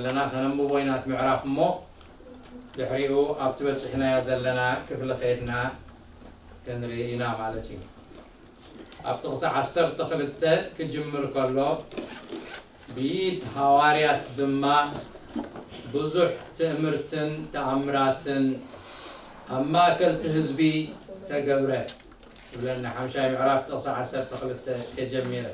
ዘለና ከነንብቦ ኢና እቲ ምዕራፍ እሞ ድሕሪኡ ኣብቲ በፂሕናዮ ዘለና ክፍሊ ከይድና ክንርኢ ኢና ማለት እዩ። ኣብ ጥቕሲ ዓሰርተ ክልተ ክጅምር ከሎ ብኢድ ሃዋርያት ድማ ብዙሕ ትእምርትን ተኣምራትን ኣብ ማእከል እቲ ህዝቢ ተገብረ። ይብለና ሓምሻይ ምዕራፍ ጥቕሲ ዓሰርተ ክልተ የጀሚረ።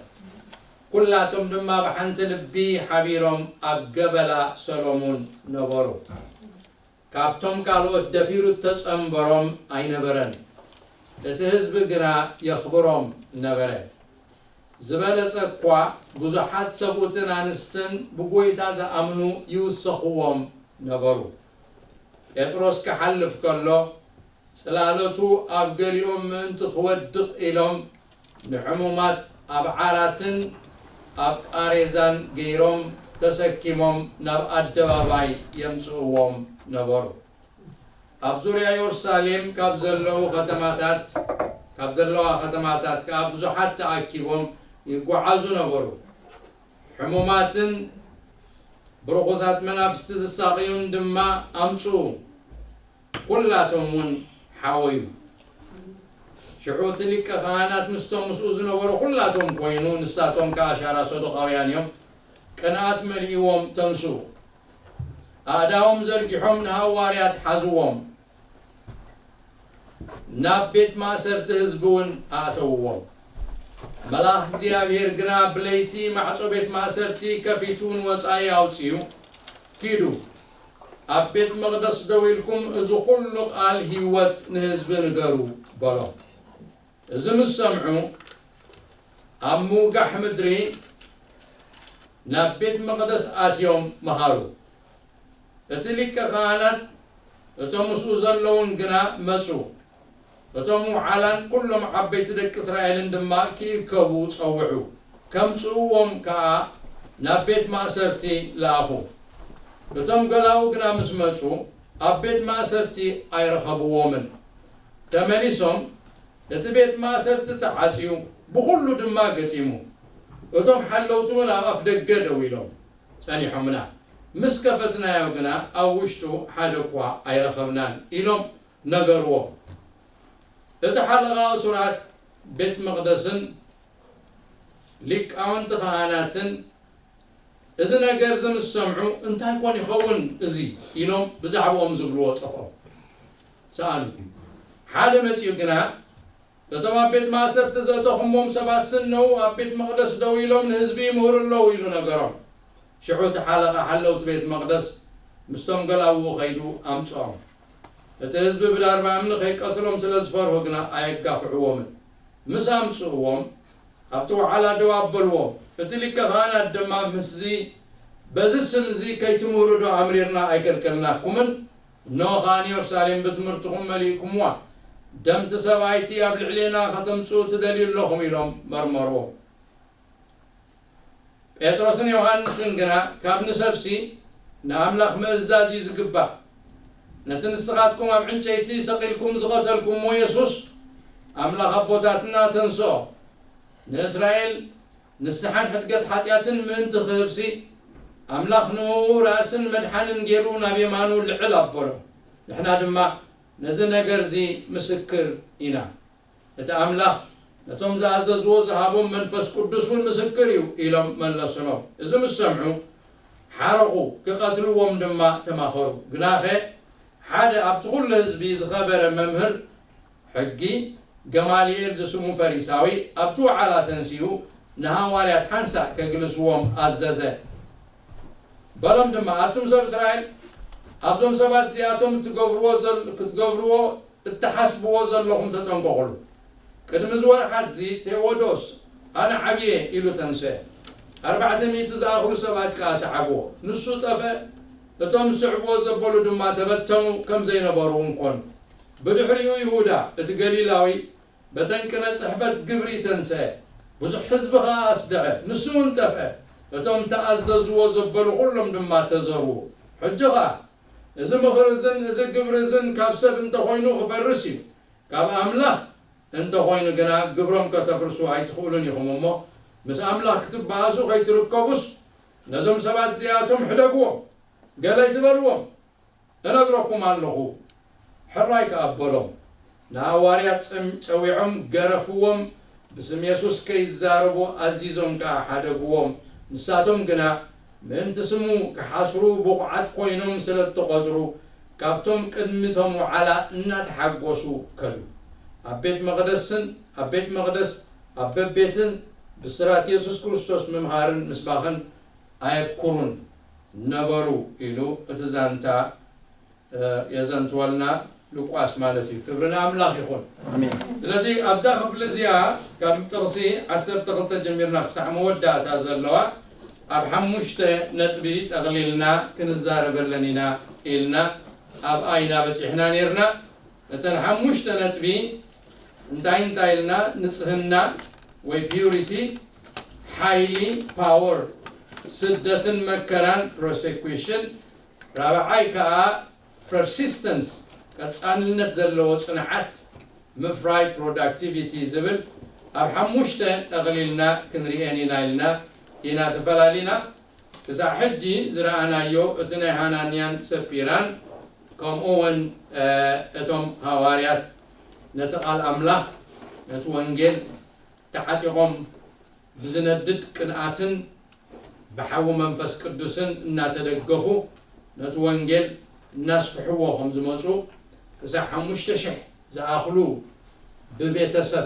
ኩላቶም ድማ ብሓንቲ ልቢ ሓቢሮም ኣብ ገበላ ሰሎሙን ነበሩ። ካብቶም ካልኦት ደፊሩ እተጸንበሮም ኣይነበረን። እቲ ህዝቢ ግና የኽብሮም ነበረ። ዝበለጸ እኳ ብዙሓት ሰብኡትን ኣንስትን ብጎይታ ዝኣምኑ ይውሰኽዎም ነበሩ። ጴጥሮስ ክሓልፍ ከሎ ጽላለቱ ኣብ ገሊኦም ምእንቲ ክወድቕ ኢሎም ንሕሙማት ኣብ ዓራትን ኣብ ቃሬዛን ገይሮም ተሰኪሞም ናብ ኣደባባይ የምጽእዎም ነበሩ። ኣብ ዙርያ የሩሳሌም ካብ ዘለዉ ከተማታት ካብ ዘለዋ ከተማታት ከኣ ብዙሓት ተኣኪቦም ይጓዓዙ ነበሩ። ሕሙማትን ብርኹሳት መናፍስቲ ዝሳቐዩን ድማ ኣምጽኡ። ኩላቶም እውን ሓወዩ። ሽዑ እቲ ሊቀ ካህናት ምስቶም ምስኡ ዝነበሩ ኩላቶም ኮይኑ፣ ንሳቶም ከኣ ሻራ ሰዱቃውያን እዮም፣ ቅንኣት መሊእዎም ተንስኡ። ኣእዳዎም ዘርጊሖም ንሃዋርያት ሓዝዎም፣ ናብ ቤት ማእሰርቲ ህዝቢ እውን ኣእተውዎም። መልኣኽ እግዚኣብሔር ግና ብለይቲ ማዕጾ ቤት ማእሰርቲ ከፊቱ ንወጻኢ ኣውጺኡ፣ ኪዱ፣ ኣብ ቤት መቕደስ ደው ኢልኩም እዚ ኩሉ ቃል ህይወት ንህዝቢ ንገሩ በሎም። እዚ ምስ ሰምዑ ኣብ ምውጋሕ ምድሪ ናብ ቤት መቕደስ ኣትዮም መሃሩ። እቲ ሊቀ ካህናት እቶም ምስኡ ዘለዉን ግና መጹ። እቶም ውዓላን ኩሎም ዓበይቲ ደቂ እስራኤልን ድማ ክእከቡ ጸውዑ። ከምጽእዎም ከኣ ናብ ቤት ማእሰርቲ ለኣኹ። እቶም ገላዉ ግና ምስ መጹ ኣብ ቤት ማእሰርቲ ኣይረኸብዎምን። ተመሊሶም እቲ ቤት ማእሰርቲ ተዓጽዩ ብኹሉ ድማ ገጢሙ። እቶም ሓለውቲ እውን ኣብ ኣፍ ደገ ደው ኢሎም ጸኒሖምና። ምስ ከፈትናዮ ግና ኣብ ውሽጡ ሓደ እኳ ኣይረኸብናን ኢሎም ነገርዎ። እቲ ሓለቓ እሱራት ቤት መቕደስን ሊቃውንቲ ካህናትን እዚ ነገር እዚ ምስ ሰምዑ እንታይ ኮን ይኸውን እዚ ኢሎም ብዛዕባኦም ዝብልዎ ጠፍኦም ሰኣሉ። ሓደ መጺኡ ግና እቶም ኣብ ቤት ማእሰርቲ ዘእተኹሞም ሰባት ስነው ኣብ ቤት መቕደስ ደው ኢሎም ንህዝቢ ይምህሩ ኣለዉ ኢሉ ነገሮም። ሽዑ እቲ ሓለቓ ሓለውቲ ቤት መቕደስ ምስቶም ገላውኡ ኸይዱ ኣምጽኦም። እቲ ህዝቢ ብዳርባ እምኒ ከይቀትሎም ስለ ዝፈርሁ ግና ኣየጋፍዕዎምን። ምስ ኣምጽእዎም ኣብቲ ወዓላ ደው ኣበልዎም። እቲ ሊቀ ካህናት ድማ ምስዚ በዚ ስም እዚ ከይትምህሩ ዶ ኣምሪርና ኣይከልከልናኩምን? እንሆ ኸኣ ንየሩሳሌም ብትምህርትኹም መሊእኩምዋ። ደምቲ ሰብኣይቲ ኣብ ልዕሌና ከተምጽኡ ትደልዩ ኣለኹም ኢሎም መርመርዎም። ጴጥሮስን ዮሃንስን ግና ካብ ንሰብሲ ንኣምላኽ ምእዛዝ እዩ ዝግባእ። ነቲ ንስኻትኩም ኣብ ዕንጨይቲ ሰቒልኩም ዝቐተልኩምዎ የሱስ ኣምላኽ ኣቦታትና ተንስኦ። ንእስራኤል ንስሓን ሕድገት ሓጢኣትን ምእንቲ ክህብሲ ኣምላኽ ንኡ ራእስን መድሓንን ገይሩ ናብ የማኑ ልዕል ኣበሎ። ንሕና ድማ ነዚ ነገር እዚ ምስክር ኢና። እቲ ኣምላኽ ነቶም ዝኣዘዝዎ ዝሃቦም መንፈስ ቅዱስ እውን ምስክር እዩ ኢሎም መለሱሎም። እዚ ምስ ሰምዑ ሓረቑ፣ ክቐትልዎም ድማ ተማኸሩ። ግናኸ ሓደ ኣብቲ ኩሉ ህዝቢ ዝኸበረ መምህር ሕጊ ገማልኤል ዝስሙ ፈሪሳዊ ኣብቲ ወዓላ ተንሲኡ ንሃዋርያት ሓንሳእ ከግልስዎም ኣዘዘ። በሎም ድማ ኣቱም ሰብ እስራኤል ኣብዞም ሰባት እዚኣቶም እትገብርዎ ክትገብርዎ እትሓስብዎ ዘለኹም ተጠንቀቑሉ። ቅድሚ እዚ ወርሓት እዚ ቴዎዶስ ኣነ ዓብየ ኢሉ ተንስአ። ኣርባዕተ ሚእቲ ዝኣኽሉ ሰባት ከኣ ሰዓብዎ። ንሱ ጠፍአ፣ እቶም ዝስዕብዎ ዘበሉ ድማ ተበተኑ፣ ከም ዘይነበሩ እውን ኮኑ። ብድሕሪኡ ይሁዳ እቲ ገሊላዊ በተን ቅነ ጽሕፈት ግብሪ ተንስአ፣ ብዙሕ ህዝቢ ኸኣ ኣስደዐ። ንሱ እውን ጠፍአ፣ እቶም ተኣዘዝዎ ዘበሉ ኩሎም ድማ ተዘርዉ። ሕጂ ኸኣ እዚ ምኽሪ እዝን እዚ ግብሪ እዝን ካብ ሰብ እንተ ኾይኑ ክፈርስ እዩ፣ ካብ ኣምላኽ እንተ ኾይኑ ግና ግብሮም ከተፍርሱ ኣይትኽእሉን ኢኹም እሞ ምስ ኣምላኽ ክትበኣሱ ከይትርከቡስ ነዞም ሰባት እዚኣቶም ሕደግዎም። ገለ ኣይትበልዎም፣ እነግረኩም ኣለኹ። ሕራይ ከኣ በሎም። ንሃዋርያት ጸም-፣ ጸዊዖም ገረፍዎም፣ ብስም የሱስ ከይዛረቡ ኣዚዞም ከኣ ሓደግዎም። ንሳቶም ግና ምእንቲ ስሙ ክሓስሩ ብቑዓት ኮይኖም ስለ እተቖጽሩ፣ ካብቶም ቅድሚ እቶም ዋዕላ እናተሓጎሱ ከዱ። ኣብ ቤት መቕደስን፣ ኣብ ቤት መቕደስ ኣብ በቤትን ብስራት የሱስ ክርስቶስ ምምሃርን ምስባኽን ኣየብኩሩን ነበሩ ኢሉ እቲ ዛንታ፣ እ፣ የዘንትወልና ሉቃስ ማለት እዩ። ክብሪ ንኣምላኽ ይኹን። ኣሜን። ስለዚ ኣብዛ ክፍሊ እዚኣ ካብ ጥቕሲ ዓሰርተ ክልተ ጀሚርና ክሳዕ መወዳእታ ዘለዋ ኣብ ሓሙሽተ ነጥቢ ጠቕሊልና ክንዛረበለን ኢና ኢልና ኣብኣ ኢና በጺሕና ነይርና። እተን ሓሙሽተ ነጥቢ እንታይ እንታይ ኢልና? ንጽህና ወይ ፒዩሪቲ፣ ሓይሊ፣ ፓወር፣ ስደትን መከራን፣ ፕሮሴኩሽን፣ ራብዓይ ከኣ ፐርሲስተንስ፣ ቀጻልነት ዘለዎ ጽንዓት፣ ምፍራይ፣ ፕሮዳክቲቪቲ ዝብል ኣብ ሓሙሽተ ጠቕሊልና ክንርእየን ኢና ኢልና ኢና ተፈላሊና። ክሳዕ ሕጂ ዝረኣናዮ እቲ ናይ ሃናንያን ሰጲራን፣ ከምኡ እውን፣ እ፣ እቶም ሃዋርያት ነቲ ቃል ኣምላኽ፣ ነቲ ወንጌል ተዓጢቖም ብዝነድድ ቅንኣትን ብሓዊ መንፈስ ቅዱስን እናተደገፉ ነቲ ወንጌል እናስፍሕዎ ከም ዝመጹ፣ ክሳዕ ሓሙሽተ ሽሕ ዝኣኽሉ ብቤተሰብ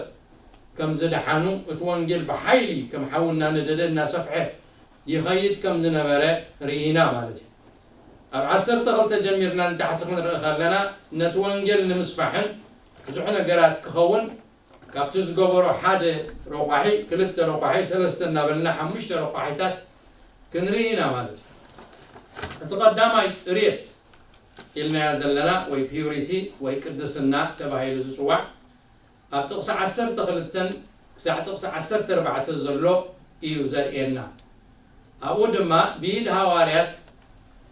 ከም ዝደሓኑ፣ እቲ ወንጌል ብሓይሊ ከም ሓዊ እናነደደ እናሰፍሐ ይኸይድ ከም ዝነበረ ርኢና ማለት እዩ። ኣብ ዓሰርተ ክልተ ጀሚርና ንታሕቲ ክንርኢ ከለና፣ ነቲ ወንጌል ንምስፋሕን ብዙሕ ነገራት ክኸውን ካብቲ ዝገበሮ ሓደ ረቋሒ፣ ክልተ ረቋሒ፣ ሰለስተ እናበልና ሓሙሽተ ረቋሒታት ክንርኢ ኢና ማለት እዩ። እቲ ቀዳማይ ጽሬት ኢልናያ ዘለና ወይ ፒዩሪቲ ወይ ቅድስና ተባሂሉ ዝጽዋዕ ኣብ ጥቕሲ ዓሰርተ ክልተን ክሳዕ ጥቕሲ ዓሰርተ ኣርባዕተን ዘሎ እዩ ዘርእየና። ኣብኡ ድማ ብኢድ ሃዋርያት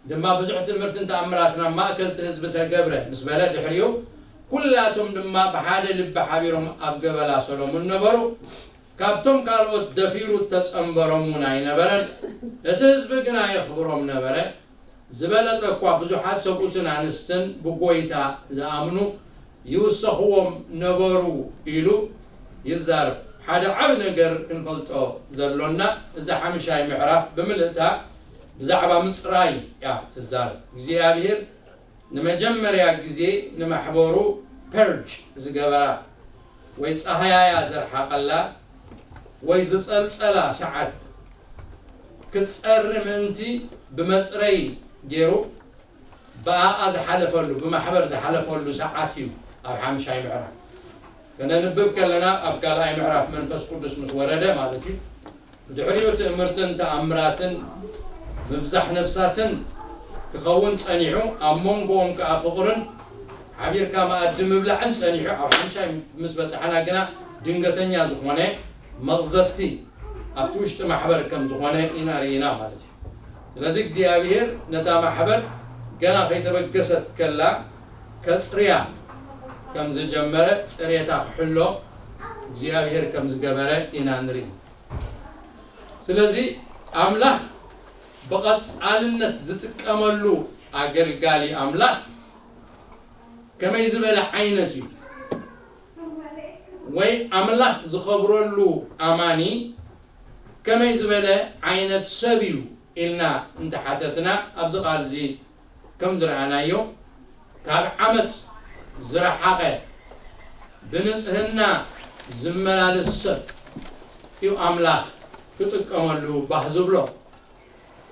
ድማ ብዙሕ ትምህርትን ተኣምራትን ኣብ ማእከል እቲ ህዝቢ ተገብረ ምስ በለ ድሕሪኡ፣ ኩላቶም ድማ ብሓደ ልቢ ሓቢሮም ኣብ ገበላ ሰሎሙን ነበሩ። ካብቶም ካልኦት ደፊሩ እተጸንበሮም እውን ኣይነበረን። እቲ ህዝቢ ግና የኽብሮም ነበረ። ዝበለጸ እኳ ብዙሓት ሰብኡትን ኣንስትን ብጎይታ ዝኣምኑ ይውሰኽዎም ነበሩ ኢሉ ይዛረብ። ሓደ ዓቢ ነገር ክንፈልጦ ዘሎና፣ እዛ ሓምሻይ ምዕራፍ ብምልእታ ብዛዕባ ምጽራይ እያ ትዛረብ። እግዚኣብሔር ንመጀመርያ ግዜ ንማሕበሩ ፐርጅ ዝገበራ ወይ ጻህያያ ዘርሓቐላ ወይ ዝጸልጸላ ሰዓት ክትጸሪ ምእንቲ ብመጽረይ ገይሩ ብኣኣ ዝሓለፈሉ፣ ብማሕበር ዝሓለፈሉ ሰዓት እዩ ኣብ ሓምሻይ ምዕራፍ። ከነንብብ ከለና ኣብ ካልኣይ ምዕራፍ መንፈስ ቅዱስ ምስ ወረደ ማለት እዩ። ብድሕሪኡ ትእምርትን ተኣምራትን ምብዛሕ ነፍሳትን ክኸውን ጸኒሑ፣ ኣብ መንጎኦም ከኣ ፍቕርን ሓቢርካ መኣዲ ምብላዕን ጸኒሑ። ኣብ ሓምሻይ ምስ በጻሕና ግና ድንገተኛ ዝኾነ መቕዘፍቲ ኣብቲ ውሽጢ ማሕበር ከም ዝኾነ ኢና ርኢና ማለት እዩ። ስለዚ እግዚኣብሔር ነታ ማሕበር ገና ከይተበገሰት ከላ ከጽርያ ከም ዝጀመረ፣ ጽሬታ ክሕሎ እግዚኣብሔር ከም ዝገበረ ኢና ንርኢ። ስለዚ ኣምላኽ ብቐጻልነት ዝጥቀመሉ ኣገልጋሊ ኣምላኽ ከመይ ዝበለ ዓይነት እዩ? ወይ ኣምላኽ ዝኸብረሉ ኣማኒ ከመይ ዝበለ ዓይነት ሰብ እዩ ኢልና እንተሓተትና፣ ኣብዚ ቃል እዚ ከም ዝረኣናዮ፣ ካብ ዓመፅ ዝረሓቐ፣ ብንጽህና ዝመላለስ ሰብ እዩ ኣምላኽ ክጥቀመሉ ባህ ዝብሎ።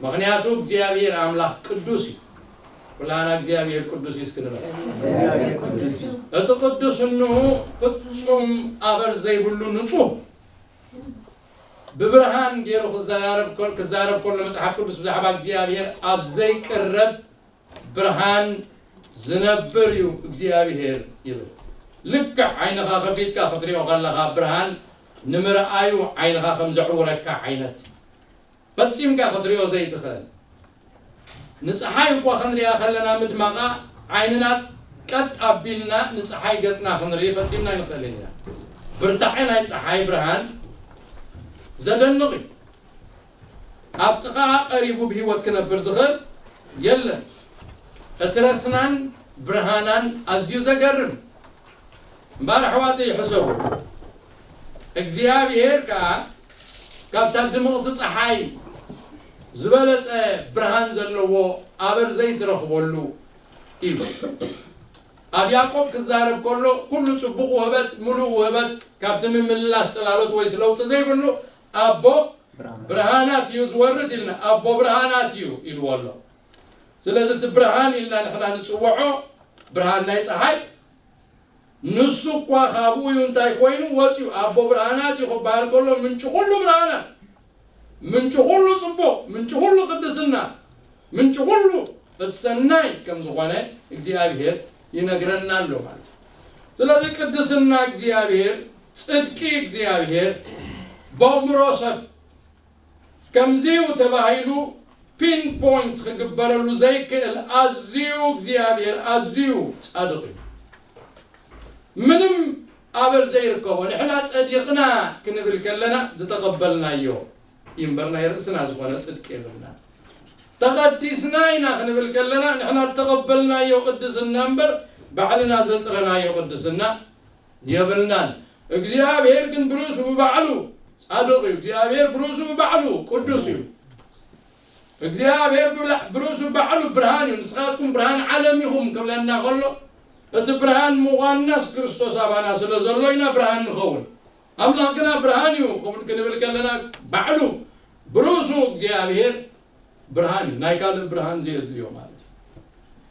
ምኽንያቱ እግዚኣብሔር ኣምላኽ ቅዱስ እዩ። ኩላና እግዚኣብሔር ቅዱስ እዩ እስኪ ንበል። እቲ ቅዱስንኡ ፍጹም ኣበር ዘይብሉ ንጹህ፣ ብብርሃን ገይሩ ክዘራረብ ከሎ፣ ክዛረብ ከሎ መጽሓፍ ቅዱስ ብዛዕባ እግዚኣብሔር ኣብ ዘይቅረብ ብርሃን ዝነብር እዩ እግዚኣብሔር ይብል። ልክዕ ዓይንኻ ከፊትካ ክትሪኦ ከለኻ ብርሃን ንምርኣዩ ዓይንኻ ከም ዘዕውረካ ዓይነት ፈጺምካ ክትሪኦ ዘይትኽእል። ንፀሓይ እኳ ክንሪኣ ከለና ምድማቓ ዓይንና ቀጥ ኣቢልና ንፀሓይ ገጽና ክንርኢ ፈጺምና ኣይንኽእልን ኢና። ብርታዐ ናይ ፀሓይ ብርሃን ዘደንቕ እዩ። ኣብ ጥቓ ቀሪቡ ብህይወት ክነብር ዝኽእል የለን። እቲ ረስናን ብርሃናን ኣዝዩ ዘገርም። እምበኣር ኣሕዋተይ ሕሰቡ። እግዚኣብሔር ከኣ ካብታ ድምቕቲ ጸሓይ ዝበለጸ ብርሃን ዘለዎ ኣበር ዘይትረኽበሉ እዩ። ኣብ ያዕቆብ ክዛረብ ከሎ፣ "ኩሉ ጽቡቕ ውህበት፣ ምሉእ ውህበት፣ ካብቲ ምምልላስ ጽላሎት ወይስ ለውጢ ዘይብሉ ኣቦ ብርሃናት እዩ ዝወርድ" ኢልና፣ "ኣቦ ብርሃናት እዩ" ኢልዎ ኣሎ። ስለዚ እቲ ብርሃን ኢልና ንሕና ንጽውዖ ብርሃን ናይ ጸሓይ፣ ንሱ እኳ ካብኡ እዩ፣ እንታይ ኮይኑ ወጺኡ? ኣቦ ብርሃናት እዩ ክበሃል ከሎ ምንጪ ኩሉ ብርሃናት፣ ምንጪ ኩሉ ጽቡቕ፣ ምንጪ ኩሉ ቅድስና፣ ምንጪ ኩሉ እቲ ሰናይ ከም ዝኾነ እግዚኣብሔር ይነግረና ኣሎ ማለት እዩ። ስለዚ ቅድስና እግዚኣብሔር፣ ጽድቂ እግዚኣብሔር፣ በእምሮ ሰብ ከምዚዩ ተባሂሉ ፒን ፖይንት ክግበረሉ ዘይክእል ኣዝዩ እግዚኣብሔር ኣዝዩ ጻድቕ እዩ። ምንም ኣበር ዘይርከቦ፣ ንሕና ጸዲቕና ክንብል ከለና ዝተቐበልናዮ እዩ እምበር ናይ ርእስና ዝኾነ ጽድቂ የብልና። ተቐዲስና ኢና ክንብል ከለና ንሕና ዝተቐበልናዮ ቅድስና እምበር ባዕልና ዘጥረናዮ ቅድስና የብልናን። እግዚኣብሔር ግን ብርእሱ ብባዕሉ ጻድቕ እዩ። እግዚኣብሔር ብርእሱ ብባዕሉ ቅዱስ እዩ። እግዚኣብሔር ብላ-፣ ብርእሱ ባዕሉ ብርሃን እዩ። "ንስኻትኩም ብርሃን ዓለም ኢኹም" ክብለና ከሎ፣ እቲ ብርሃን ምዃንናስ ክርስቶስ ኣባና ስለ ዘሎ ኢና ብርሃን ንኸውን። ኣምላኽ ግና ብርሃን እዩ ክብል ክንብል ከለና፣ ባዕሉ ብርእሱ እግዚኣብሔር ብርሃን እዩ። ናይ ካልእ ብርሃን ዘየድልዮ ማለት እዩ።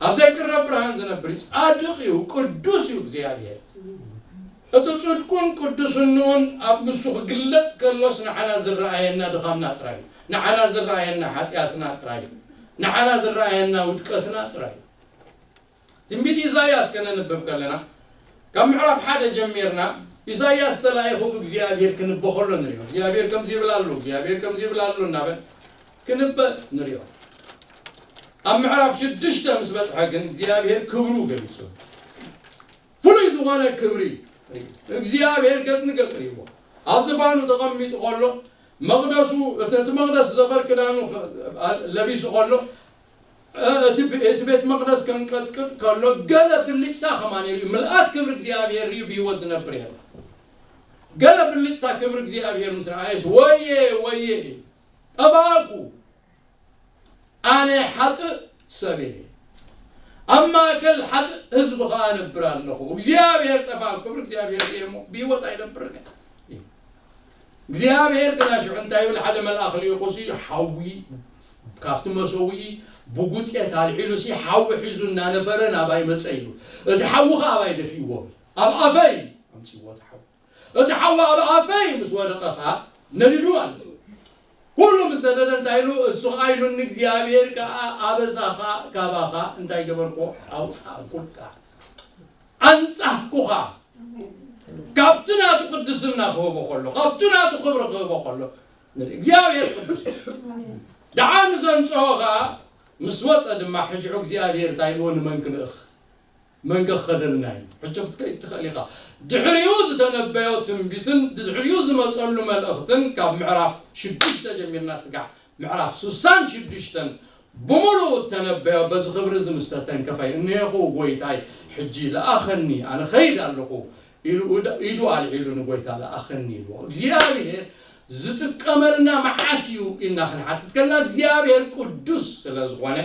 ኣብ ዘይቅረብ ብርሃን ዝነብር እዩ። ጻድቕ እዩ፣ ቅዱስ እዩ እግዚኣብሔር። እቲ ጽድቁን ቅዱስንኡን ኣብ ንሱ ክግለጽ ከሎስ ንዓና ዝረኣየና ድኻምና ጥራይ እዩ። ንዓና ዝረኣየና ሓጢኣትና ጥራይ እዩ። ንዓና ዝረኣየና ውድቀትና ጥራይ እዩ። ትንቢት ኢሳይያስ ከነንብብ ከለና፣ ካብ ምዕራፍ ሓደ ጀሚርና፣ ኢሳይያስ ተላኢኹ ብእግዚኣብሔር ክንበ ከሎ ንሪኦ። እግዚኣብሔር ከምዚ ይብል ኣሎ፣ እግዚኣብሔር ከምዚ ይብል ኣሎ እናበል ክንበ ንሪኦ። ኣብ ምዕራፍ ሽዱሽተ ምስ በጽሐ ግን እግዚኣብሔር ክብሩ ገሊጹ። ፍሉይ ዝኾነ ክብሪ ርእዩ። እግዚኣብሔር ገጽ ንገጽ ርእይዎ። ኣብ ዝፋኑ ተቐሚጡ ከሎ፣ መቕደሱ፣ እቲ፣ እቲ መቕደስ ዘፈር ክዳኑ ለቢሱ ከሎ፣ እ-፣ እቲ ብ-፣ እቲ ቤት መቕደስ ከንቀጥቅጥ ከሎ፣ ገለ ብልጭታ ከማን ይርእዩ። ምልኣት ክብሪ እግዚኣብሔር ርእዩ ብህይወት ዝነብር የለን። ገለ ብልጭታ ክብሪ እግዚኣብሔር ምስ ረኣየስ፣ "ወየ፣ ወየ፣ ጠፋእኩ፣ ኣነ ሓጥእ ሰብ እየ። ኣብ ማእከል ሓጥእ ህዝቢ ኸኣ እነብር ኣለኹ። እግዚኣብሔር ጠፋእኩ፣ ክብሪ እግዚኣብሔር ርእየ እሞ ብህይወት ኣይነብርን እየ" ይብል። እግዚኣብሔር ግና ሽዑ እንታይ ይብል? ሓደ መልኣኽ ልኢኹሲ ሓዊ ካብቲ መሰውኢ ብጉጤት ኣልዒሉሲ ሓዊ ሒዙ እናነፈረ ናባይ መጸ ኢሉ። እቲ ሓዊ ኸኣ ኣባይ ደፊእዎ። ኣብ ኣፈይ ኣምጺእዎ እቲ ሓዊ። እቲ ሓዊ ኣብ ኣፈይ ምስ ወደቐ ኸኣ ነዲዱ ማለት እዩ። ኩሉ ምስ ነደደ እንታይ ኢሉ? እሱ ኸኣ ኢሉኒ፣ እግዚኣብሔር ከኣ ኣበሳኻ ካባኻ እንታይ ገበርኩ? ኣውጻእኩልካ። ኣንጻህኩኻ። ካብቲ ናቱ ቅድስና ክህቦ ከሎ፣ ካብቲ ናቱ ክብሪ ክህቦ ከሎ፣ ንርኢ። እግዚኣብሔር ቅዱስ እዩ። ደሓር ምስ ኣንጽሆ ኸኣ፣ ምስ ወጸ ድማ፣ ሕጂ እግዚኣብሔር እንታይ ኢልዎ? ንመን ክልእኽ? መን ክኸደልና እዩ? ሕጂ ክትከይድ ትኽእል ኢኻ። ድሕሪኡ ዝተነበዮ ትንቢትን ድሕሪኡ ዝመጸሉ መልእኽትን ካብ ምዕራፍ ሽዱሽተ ጀሚርና ስጋዕ ምዕራፍ ስሳን ሽዱሽተን ብምሉኡ እተነበዮ በዚ ክብሪ እዚ ምስ ተተንከፈ፣ "እነሆ ጐይታይ ሕጂ ለኣኸኒ፣ ኣነ ኸይድ ኣለኹ" ኢሉ ኢዱ ኣልዒሉ ንጐይታ ለኣኸኒ ኢልዎ። እግዚኣብሔር ዝጥቀመልና መዓስ እዩ ኢልና ክንሓትት ከለና፣ እግዚኣብሔር ቅዱስ ስለ ዝኾነ፣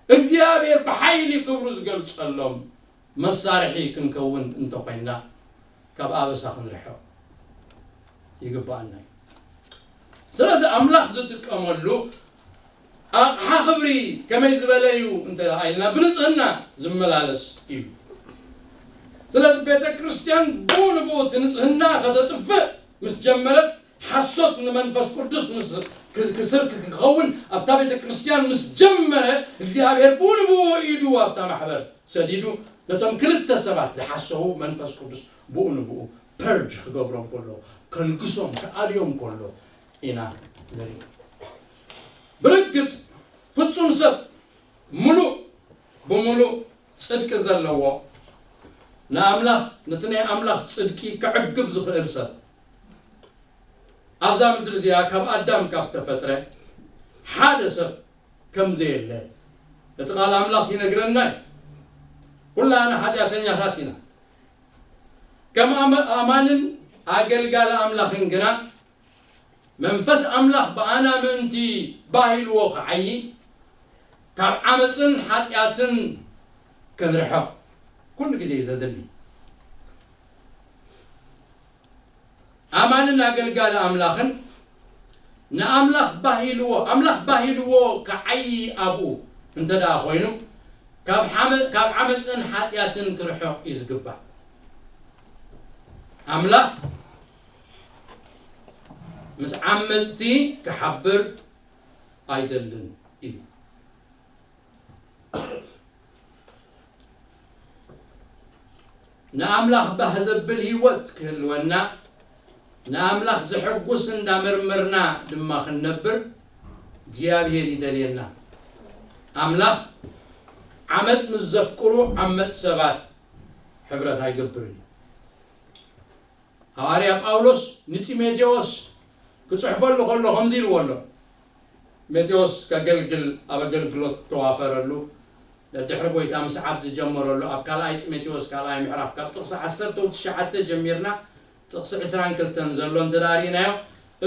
እግዚኣብሔር ብሓይሊ ክብሩ ዝገልጸሎም መሳርሒ ክንከውን እንተኾይንና፣ ካብ ኣበሳ ክንርሕቕ ይግብኣና እዩ። ስለዚ ኣምላኽ ዝጥቀመሉ ኣቕሓ ክብሪ ከመይ ዝበለ እዩ እንተ ኢልና፣ ብንጽህና ዝመላለስ እዩ። ስለዚ ቤተ ክርስቲያን ብኡ ንብኡ እቲ ንጽህና ከተጥፍእ ምስ ጀመረት፣ ሓሶት ንመንፈስ ቅዱስ ምስ ክ-፣ ክስር ክኸውን ኣብታ ቤተ ክርስቲያን ምስ ጀመረ፣ እግዚኣብሔር ብኡ ንብኡ ኢዱ ኣብታ ማሕበር ሰዲዱ፣ ነቶም ክልተ ሰባት ዝሓሰዉ መንፈስ ቅዱስ ብኡ ንብኡ ፐርጅ ክገብሮም ከሎ፣ ከልግሶም፣ ክኣልዮም ከሎ ኢና ንርኢ። ብርግጽ ፍጹም ሰብ፣ ምሉእ ብምሉእ ጽድቂ ዘለዎ፣ ንኣምላኽ፣ ነቲ ናይ ኣምላኽ ጽድቂ ክዕግብ ዝኽእል ሰብ፣ ኣብዛ ምድሪ እዚኣ ካብ ኣዳም ካብ ተፈጥረ ሓደ ሰብ ከም ዘየለ እቲ ቃል ኣምላኽ ይነግረና እዩ። ኩላና ሓጢኣተኛታት ኢና። ከም ኣመ-፣ ኣማንን ኣገልጋሊ ኣምላኽን ግና መንፈስ ኣምላኽ ብኣና ምእንቲ ባህ ኢልዎ ክዓዪ፣ ካብ ዓመፅን ሓጢኣትን ክንርሕቕ ኩሉ ግዜ እዩ ዘድሊ። ኣማንን ኣገልጋሊ ኣምላኽን ንኣምላኽ ባህ ኢልዎ፣ ኣምላኽ ባህ ኢልዎ ክዓዪ ኣብኡ እንተ ደኣ ኮይኑ፣ ካብ ሓመ-፣ ካብ ዓመፅን ሓጢኣትን ክርሕቕ እዩ ዝግባእ። ኣምላኽ ምስ ዓመፅቲ ክሓብር ኣይደልን እዩ። ንኣምላኽ ባህ ዘብል ህይወት ክህልወና፣ ንኣምላኽ ዘሐጉስ እንዳመርመርና ድማ ክንነብር እግዚኣብሔር ይደልየና። ኣምላኽ ዓመፅ ምስ ዘፍቅሩ ዓመፅ ሰባት ሕብረት ኣይገብርን እዩ። ሃዋርያ ጳውሎስ ንጢሞቴዎስ ክጽሕፈሉ ከሎ ከምዚ ኢልዎ ኣሎ። ጢሞቴዎስ ከገልግል ኣብ ኣገልግሎት ተዋፈረሉ፣ ደድሕሪ ጐይታ ምስዓብ ዝጀመረሉ፣ ኣብ ካልኣይ ጢሞቴዎስ ካልኣይ ምዕራፍ ካብ ጥቕሲ ዓሰርተ ትሽዓተ ጀሚርና ጥቕሲ ዕስራን ክልተን ዘሎ እንተ ደኣ ርኢናዮ፣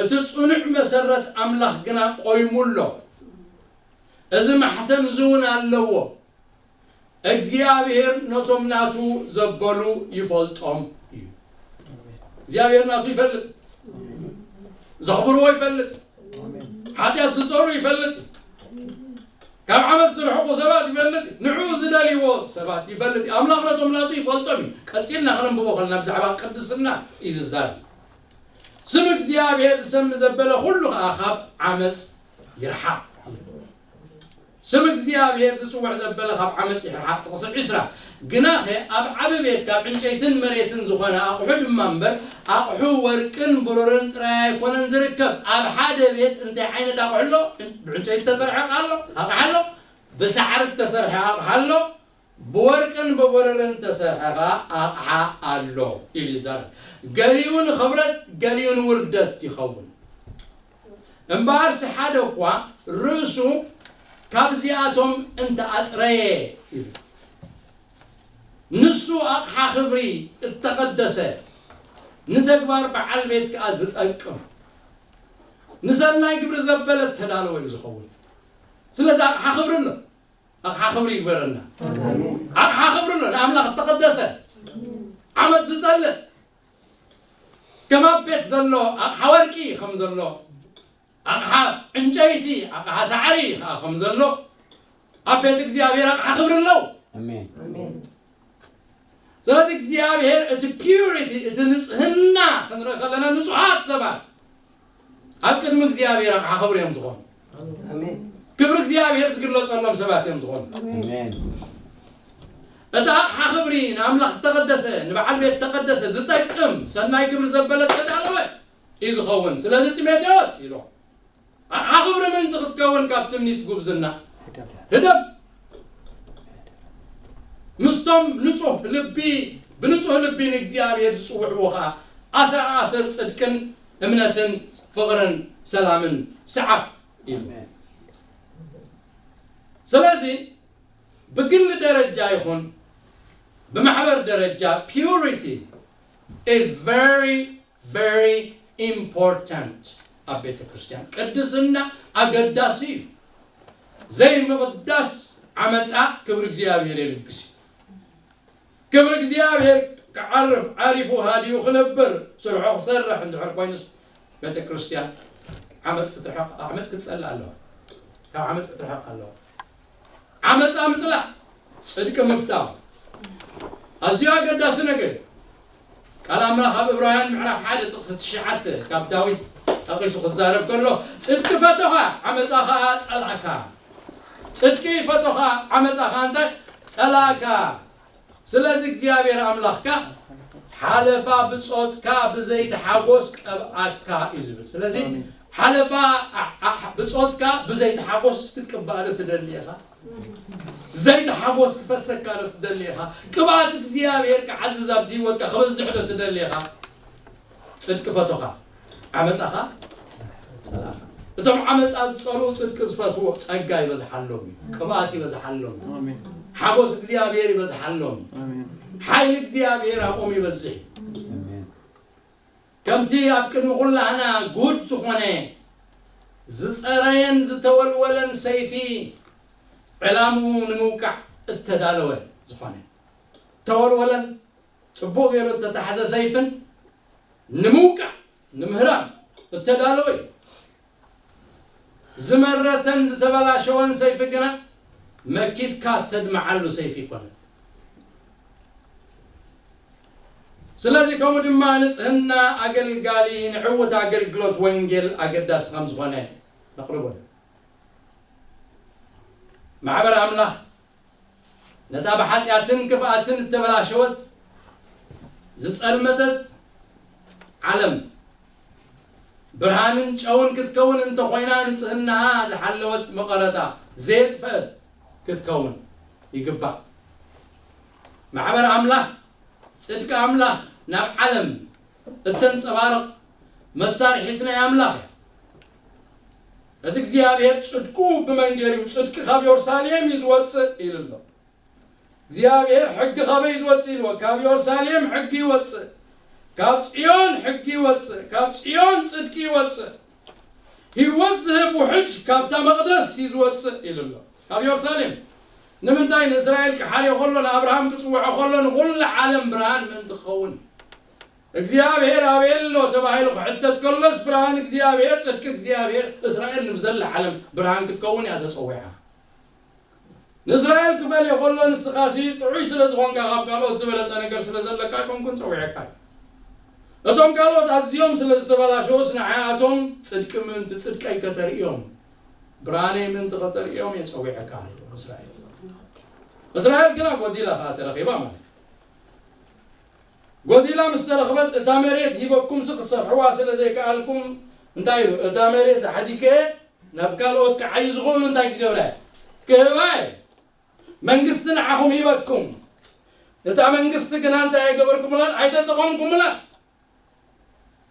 እቲ ጽኑዕ መሰረት ኣምላኽ ግና ቆይሙ ኣሎ። እዚ ማሕተም እዚ እውን ኣለዎ። እግዚኣብሔር ነቶም ናቱ ዘበሉ ይፈልጦም እዩ። እግዚኣብሔር ናቱ ይፈልጥ። ዘኽብርዎ ይፈልጥ። ሓጢኣት ዝጸሩ ይፈልጥ። ካብ ዓመት ዝርሕቁ ሰባት ይፈልጥ። ንዕኡ ዝደልይዎ ሰባት ይፈልጥ። ኣምላኽ ነቶም ናቱ ይፈልጦም እዩ። ቀጺልና ከነንብቦ ከለና ብዛዕባ ቅድስና እዩ ዝዛረብ። ስም እግዚኣብሔር ዝሰሚ ዘበለ ኩሉ ኸኣ ካብ ዓመፅ ይርሓቕ። ስም እግዚኣብሔር ዝጽውዕ ዘበለ ካብ ዓመፅ ይርሓቕ። ጥቕሲ ዕስራ፣ ግናኸ ኣብ ዓቢ ቤት ካብ ዕንጨይትን መሬትን ዝኾነ ኣቕሑ ድማ እምበር፣ ኣቕሑ ወርቅን ብሩርን ጥራይ ኣይኮነን ዝርከብ። ኣብ ሓደ ቤት እንታይ ዓይነት ኣቕሑ ኣሎ? ብዕንጨይቲ ዝተሰርሐ ኣሎ፣ ኣቕሓ ኣሎ፣ ብሳዕሪ ዝተሰርሐ ኣቕሓ ኣሎ፣ ብወርቅን ብብሩርን ዝተሰርሐ ኸኣ ኣቕሓ ኣሎ ኢሉ ይዛረብ። ገሊኡ ንኽብረት፣ ገሊኡ ንውርደት ይኸውን። እምበኣርሲ ሓደ እኳ ርእሱ ካብዚኣቶም እንተኣጽረየ፣ ይብል፣ ንሱ ኣቕሓ ክብሪ እተቐደሰ፣ ንተግባር በዓል ቤት ከኣ ዝጠቅም፣ ንሰናይ ግብሪ ዘበለ እተዳለወ እዩ ዝኸውን። ስለዚ ኣቕሓ ክብሪ ኣሎ። ኣቕሓ ክብሪ ይግበረና። ኣቕሓ ክብሪ ኣሎ። ንኣምላኽ እተቐደሰ፣ ዓመት ዝጸልእ፣ ከም ኣብ ቤት ዘሎ ኣቕሓ ወርቂ ከም ዘሎ፣ ኣቕሓ ዕንጨይቲ፣ ኣቕሓ ሳዕሪ ከኣ ከም ዘሎ፣ ኣብ ቤት እግዚኣብሔር ኣቕሓ ክብሪ ኣለዉ። ኣሜን። ኣሜን። ስለዚ እግዚኣብሔር እቲ ፒዩሪቲ፣ እቲ ንጽህና ክንርኢ ከለና፣ ንጹሃት ሰባት ኣብ ቅድሚ እግዚኣብሔር ኣቕሓ ክብሪ እዮም ዝኾኑ። ኣሜን። ክብሪ እግዚኣብሔር ዝግለጸሎም ሰባት እዮም ዝኾኑ። ኣሜን። እቲ ኣቕሓ ክብሪ ንኣምላኽ እተቐደሰ፣ ንበዓል ቤት እተቐደሰ፣ ዝጠቅም፣ ሰናይ ግብሪ ዘበለ እተዳለወ እዩ ዝኸውን። ስለዚ ጢሞቴዎስ ኢሉ፣ ኣቕሓ ክብሪ ምእንቲ ክትከውን ካብ ትምኒት ጉብዝና ህደም። ምስቶም ንጹህ ልቢ፣ ብንጹህ ልቢ ንእግዚኣብሔር ዝጽውዕዎ ኸኣ ኣሰር ኣሰር ጽድቅን እምነትን ፍቕርን ሰላምን ሰዓብ ኢሉ። ኣሜን። ስለዚ ብግሊ ደረጃ ይኹን ብማሕበር ደረጃ purity is very, very important ኣብ ቤተ ክርስቲያን። ቅድስና ኣገዳሲ እዩ። ዘይምቕዳስ ዓመፃ ክብሪ እግዚኣብሔር የልግስ እዩ። ክብሪ እግዚኣብሔር ክዓርፍ ዓሪፉ ሃዲኡ ክነብር ስርሖ ክሰርሕ እንድሕር ኮይኑስ ቤተ ክርስቲያን ዓመፅ ክትርሕቕ፣ ዓመፅ ክትጸልእ ኣለዋ። ካብ ዓመፅ ክትርሕቕ ኣለዋ። ዓመፃ ምፅላእ፣ ጽድቂ ምፍታው ኣዝዩ ኣገዳሲ ነገር እዩ። ቃል ኣምላኽ ኣብ ዕብራውያን ምዕራፍ ሓደ ጥቕሲ ትሽዓተ ካብ ዳዊት ጠቒሱ ክዛረብ ከሎ፣ ጽድቂ ፈተኻ፣ ዓመፃ ኸኣ ጸላእካ። ጽድቂ ፈተኻ፣ ዓመፃ ኸኣ እንታይ? ጸላእካ። ስለዚ እግዚኣብሔር ኣምላኽካ ሓለፋ ብጾትካ ብዘይቲ ሓጎስ ቀብኣካ እዩ ዝብል። ስለዚ ኣሜን። ሓለፋ ኣ-፣ ኣ-፣ ብጾትካ ብዘይቲ ሓጎስ ክትቅባእ ዶ ትደሊ ኢኻ? ዘይቲ ሓጎስ ክፈሰካ ዶ ትደሊ ኢኻ? ቅብኣት እግዚኣብሔር ክዓዝዝ ኣብቲ ህይወትካ ክበዝሕ ዶ ትደሊ ኢኻ? ጽድቂ ፈቶኻ፣ ዓመጻኻ ጸላእኻ። እቶም ዓመፃ ዝፀልኡ ፅድቂ ዝፈትዎ ጸጋ ይበዝሓሎም እዩ፣ ቅብኣት ይበዝሓሎም እዩ፣ ኣሜን ሓጎስ እግዚኣብሔር ይበዝሓሎም እዩ፣ ኣሜን ሓይሊ እግዚኣብሔር ኣብኦም ይበዝሕ እዩ። ከምቲ ኣብ ቅድሚ ኩላህና ጉድ ዝኾነ ዝጸረየን ዝተወልወለን ሰይፊ ዕላምኡ ንምውቃዕ እተዳለወ ዝኾነ ተወልወለን ጽቡቕ ገይሩ እተታሕዘ ሰይፍን ንምውቃዕ ንምህራም እተዳለወ እዩ። ዝመረተን ዝተበላሸወን ሰይፊ ግና መኪትካ እተድምዓሉ ሰይፊ ይኮነን። ስለዚ ከምኡ ድማ ንጽህና ኣገልጋሊ ንዕውት ኣገልግሎት ወንጌል ኣገዳሲ ከም ዝኾነ ነቕርበሉ። ማሕበር ኣምላኽ ነታ ብሓጢኣትን ክፍኣትን እተበላሸወት ዝጸልመተት ዓለም ብርሃንን ጨውን ክትከውን እንተኾይና ንጽህናኣ ዝሓለወት መቐረታ ዘየጥፈአት ክትከውን ይግባእ። ማሕበር ኣምላኽ ጽድቂ ኣምላኽ ናብ ዓለም እተንጸባርቕ መሳርሒት ናይ ኣምላኽ እያ። እዚ እግዚኣብሔር ጽድቁ ብመን ገይሩ እዩ? ጽድቂ ካብ የሩሳሌም እዩ ዝወጽእ ኢሉ ኣሎ። እግዚኣብሔር ሕጊ ካበይ እዩ ዝወጽእ ኢልዎ? ካብ የሩሳሌም ሕጊ ይወጽእ፣ ካብ ጽዮን ሕጊ ይወጽእ፣ ካብ ጽዮን ጽድቂ ይወጽእ። ህይወት ዝህብ ውሕጅ ካብታ መቕደስ እዩ ዝወጽእ ኢሉ ኣሎ። ካብ የሩሳሌም ንምንታይ ንእስራኤል ክሓርዮ ከሎ ንኣብርሃም ክጽውዖ ከሎ ንኹሉ ዓለም ብርሃን ምእንቲ ክኸውን እዩ። እግዚኣብሔር ኣበይ ኣሎ ተባሂሉ ክሕተት ከሎስ ብርሃን እግዚኣብሔር ጽድቂ እግዚኣብሔር እስራኤል ንብዘላ ዓለም ብርሃን ክትከውን እያ ተጸዊዓ። ንእስራኤል ክፈልዮ ከሎ ንስኻሲ ጥዑይ ስለ ዝኾንካ ካብ ካልኦት ዝበለጸ ነገር ስለ ዘለካ ኣይኮንኩን ጸዊዐካ። እቶም ካልኦት ኣዝዮም ስለ ዝተበላሸውስ ንዓያቶም ጽድቂ ምእንቲ ጽድቀይ ከተርእዮም ብርሃነይ ምእንቲ ከተርእዮም እየ ጸዊዐካ። እስራኤል እስራኤል ግና ጎዲላ ከኣ ተረኺባ ማለት እዩ። ጎዲላ ምስ ተረኽበት እታ መሬት ሂበኩምሲ ክትሰርሕዋ ስለ ዘይከኣልኩም እንታይ ኢሉ? እታ መሬት ኣሕዲገ ናብ ካልኦት ክዓዩ ዝኽእሉ እንታይ ክገብራ እየ? ክህባ እየ። መንግስቲ ንዓኹም ሂበኩም። እታ መንግስቲ ግና እንታይ ኣይገበርኩምላን ኣይተጠቐምኩምላን።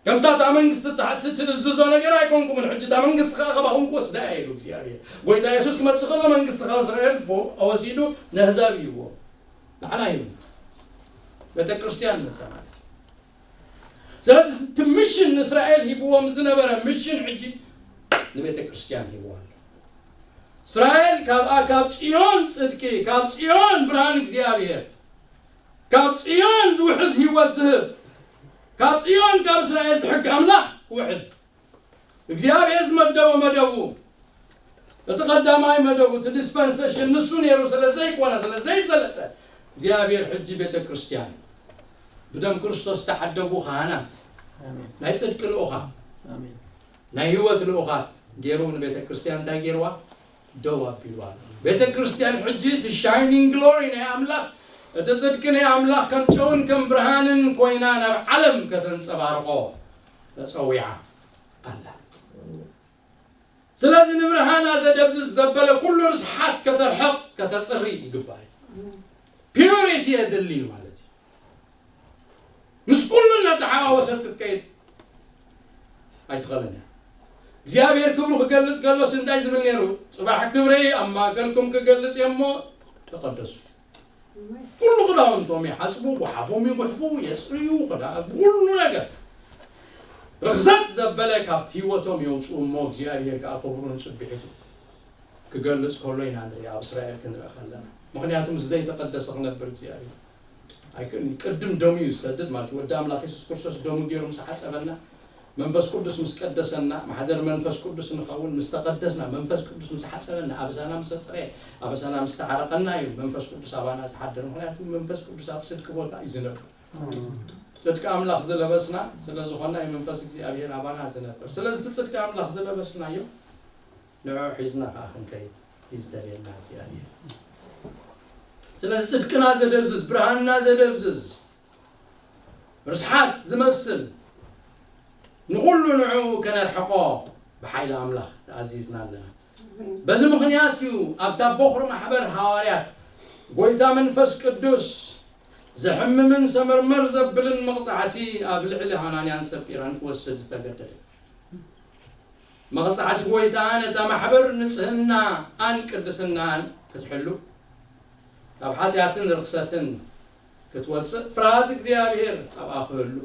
ከምታ እታ መንግስቲ ትሓ- ትእዝዞ ነገር ኣይኮንኩምን። ሕጂ እታ መንግስቲ ከዓ ካባኹም ክወስዳ እየ ኢሉ እግዚኣብሔር። ጎይታ የሱስ ክመፅእ ከሎ መንግስቲ ካብ እስራኤል ቦ- ወሲዱ ነህዛብ ይህቦ። ንዓና ይህብና። ቤተ ክርስቲያን መፀ ማለት እዩ። ስለዚ እቲ ምሽን ንእስራኤል ሂብዎም ዝነበረ ምሽን ሕጂ ንቤተ ክርስቲያን ሂብዋ ኣሎ። እስራኤል ካብ ካብ ጽዮን ጽድቂ፣ ካብ ጽዮን ብርሃን እግዚኣብሔር፣ ካብ ጽዮን ዝውሕዝ ህይወት ዝህብ፣ ካብ ጽዮን ካብ እስራኤል ትሕግ ኣምላኽ ክውሕዝ እግዚኣብሔር ዝመደቦ መደቡ፣ እቲ ቀዳማይ መደቡ፣ እቲ ዲስፐንሴሽን ንሱ ነይሩ ስለ ዘይኮነ፣ ስለ ዘይሰለጠ፣ እግዚኣብሔር ሕጂ ቤተ ክርስቲያን ብደም ክርስቶስ ተዓደጉ ካህናት፣ ኣሜን ናይ ጽድቂ ልኡኻት፣ ኣሜን ናይ ህይወት ልኡኻት ገይሩ ንቤተ ክርስቲያን እንታይ ገይርዋ? ደው ኣቢልዋ ኣሎ። ቤተ ክርስቲያን ሕጂ እቲ ሻይኒንግ ግሎሪ ናይ ኣምላኽ፣ እቲ ጽድቂ ናይ ኣምላኽ ከም ጨውን ከም ብርሃንን ኮይና ናብ ዓለም ከተንጸባርቆ ተጸዊዓ ኣላ። ስለዚ ንብርሃና ዘደብዝዝ ዘበለ ኩሉ ርስሓት ከተርሕቕ ከተጽሪ ይግባእ እዩ። ፒዩሪቲ የድሊ እዩ ማለት እዩ። ምስ ኩሉ እናተሓዋወሰት ክትከይድ ኣይትኽእልን እያ። እግዚኣብሔር ክብሩ ክገልጽ ከሎስ እንታይ ዝብል ነይሩ? ጽባሕ ክብረይ ኣብ ማእከልኩም ክገልጽ እየ እሞ ተቐደሱ። ኩሉ ክዳውንቶም ይሓጽቡ፣ ጓሓፎም ይጉሕፉ፣ የጽርዩ፣ ክዳ- ኩሉ ነገር ርኽሰት ዘበለ ካብ ህይወቶም የውፅኡ እሞ እግዚኣብሔር ከዓ ክብሩን ጽብሒቱ ክገልጽ ከሎ ኢና ንርኢ፣ ኣብ እስራኤል ክንርኢ ከለና። ምኽንያቱ ምስ ዘይተቐደሰ ክነብር እግዚኣብሔር ኣይክእልን። ቅድም ደሙ እዩ ዝሰድድ ማለት እዩ። ወዲ ኣምላኽ የሱስ ክርስቶስ ደሙ ገይሩ ምስ ሓጸበና፣ መንፈስ ቅዱስ ምስ ቀደሰና፣ ማሕደር መንፈስ ቅዱስ ንኸውን ምስ ተቐደስና፣ መንፈስ ቅዱስ ምስ ሓጸበና፣ ኣበሳና ምስ ኣጽረየ፣ ኣበሳና ምስ ተዓረቐና እዩ መንፈስ ቅዱስ ኣባና ዝሓድር። ምኽንያቱ መንፈስ ቅዱስ ኣብ ጽድቂ ቦታ እዩ ዝነብር። ጽድቂ ኣምላኽ ዝለበስና ስለ ዝኾና እዩ መንፈስ እግዚኣብሔር ኣባና ዝነብር። ስለዚ እቲ ጽድቂ ኣምላኽ ዝለበስናዮ ንዕኡ ሒዝና ከዓ ክንከይድ እዩ ዝደልየና እግዚኣብሔር። ስለዚ ጽድቅና ዘደብዝዝ፣ ብርሃንና ዘደብዝዝ፣ ርስሓት ዝመስል ንኹሉ ንዕኡ ከነርሕቆ ብሓይሊ ኣምላኽ ተኣዚዝና ኣለና። በዚ ምኽንያት እዩ ኣብታ ቦኽሪ ማሕበር ሃዋርያት ጎይታ መንፈስ ቅዱስ ዘሕምምን ሰመርመር ዘብልን መቕጻዕቲ ኣብ ልዕሊ ሃናንያን ሰጲራን ክወስድ ዝተገደደ። መቕጻዕቲ ጎይታ ነታ ማሕበር ንጽህናኣን ቅድስናኣን ክትሕሉ፣ ካብ ሓጢኣትን ርኽሰትን ክትወጽእ ፍርሃት እግዚኣብሔር ኣብኣ ክህሉ።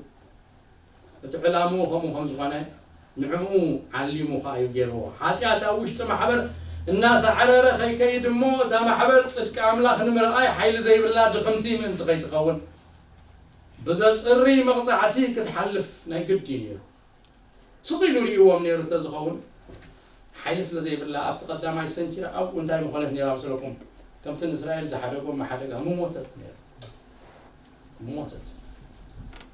እቲ ዕላምኡ ከምኡ ከም ዝኾነ ንዕኡ ዓሊሙ ኸኣ እዩ ገይርዎ። ሓጢኣት ኣብ ውሽጢ ማሕበር እናሳዕረረ ከይከይድ እሞ እታ ማሕበር ጽድቂ ኣምላኽ ንምርኣይ ሓይሊ ዘይብላ ድኽምቲ ምእንቲ ከይትኸውን ብዘጽሪ መቕጻዕቲ ክትሓልፍ ናይ ግዲ እዩ ነይሩ። ስቕ ኢሉ ርእይዎም ነይሩ እንተዝኸውን፣ ሓይሊ ስለ ዘይብላ ኣብቲ ቀዳማይ ሰንቸሪ ኣብኡ እንታይ ምኾነት ነይራ መስለኩም? ከምቲ ንእስራኤል ዝሓደጎም ሓደጋ ምሞተት ነይራ። ምሞተት።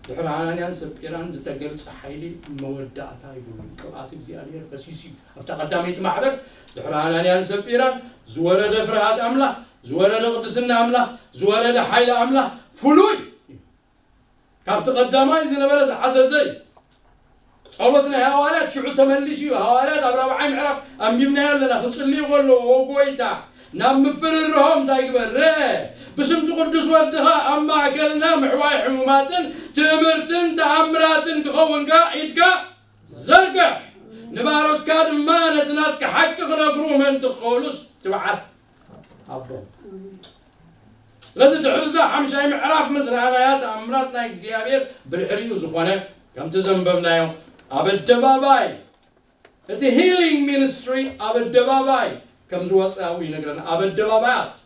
ድሕሪ ሃናንያን ሰጲራን ዝተገልጸ ሓይሊ መወዳእታ ይብሉን። ቅብኣት እግዚኣብሔር ፈሲሱ እዩ። ኣብታ ቀዳመይቲ ማሕበር ድሕሪ ሃናንያን ሰጲራን ዝወረደ ፍርሃት ኣምላኽ፣ ዝወረደ ቅድስና ኣምላኽ፣ ዝወረደ ሓይሊ ኣምላኽ ፍሉይ እዩ። ካብቲ ቀዳማይ ዝነበረ ዝዓዘዘ እዩ። ጸሎት ናይ ሃዋርያት ሽዑ ተመሊሱ እዩ። ሃዋርያት ኣብ ራብዓይ ምዕራፍ ኣንቢብናዮ ኣለና። ክጽልዩ ከለዉ፣ "ኦ ጎይታ፣ ናብ ምፍርርሆም እንታይ ግበር? ርአ፣ ብስምቲ ቅዱስ ወድኻ ኣብ ማእከልና ምሕዋይ ሕሙማትን ትእምርትን ተኣምራትን ክኸውን ከኣ ኢድካ ዘርግሕ፣ ንባሮትካ ድማ ነቲ ናትካ ሓቂ ክነግሩ ምእንቲ ክኽእሉስ ትብዓት ሃቦም." ስለዚ ድሕሪ እዛ ሓምሻይ ምዕራፍ ምስ ረኣናያ ተኣምራት ናይ እግዚኣብሔር ብድሕሪኡ ዝኾነ ከምቲ ዘንበብናዮ ኣብ ኣደባባይ እቲ ሂሊንግ ሚኒስትሪ ኣብ ኣደባባይ ከም ዝወፀ ኣብኡ ይነግረና። ኣብ ኣደባባያት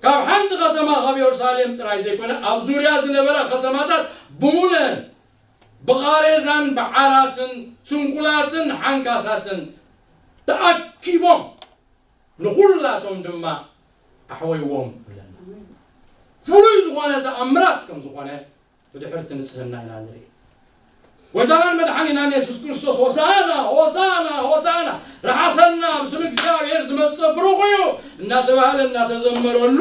ካብ ሓንቲ ከተማ ካብ የሩሳሌም ጥራይ ዘይኮነ ኣብ ዙርያ ዝነበራ ከተማታት ብሙነን ብቓሬዛን ብዓራትን ስንኩላትን ሓንካሳትን ተኣኪቦም ንኹላቶም ድማ ኣሕወይዎም ይብለና። ፍሉይ ዝኾነ ተኣምራት ከም ዝኾነ ብድሕርቲ ንጽህና ኢና ንርኢ። ጎይታናን መድሓኒናን የሱስ ክርስቶስ ሆሳና፣ ሆሳና፣ ሆሳና፣ ረሓሰና፣ ብስም እግዚኣብሔር ዝመጽእ ብሩኽ እዩ እናተባህለ እናተዘመረሉ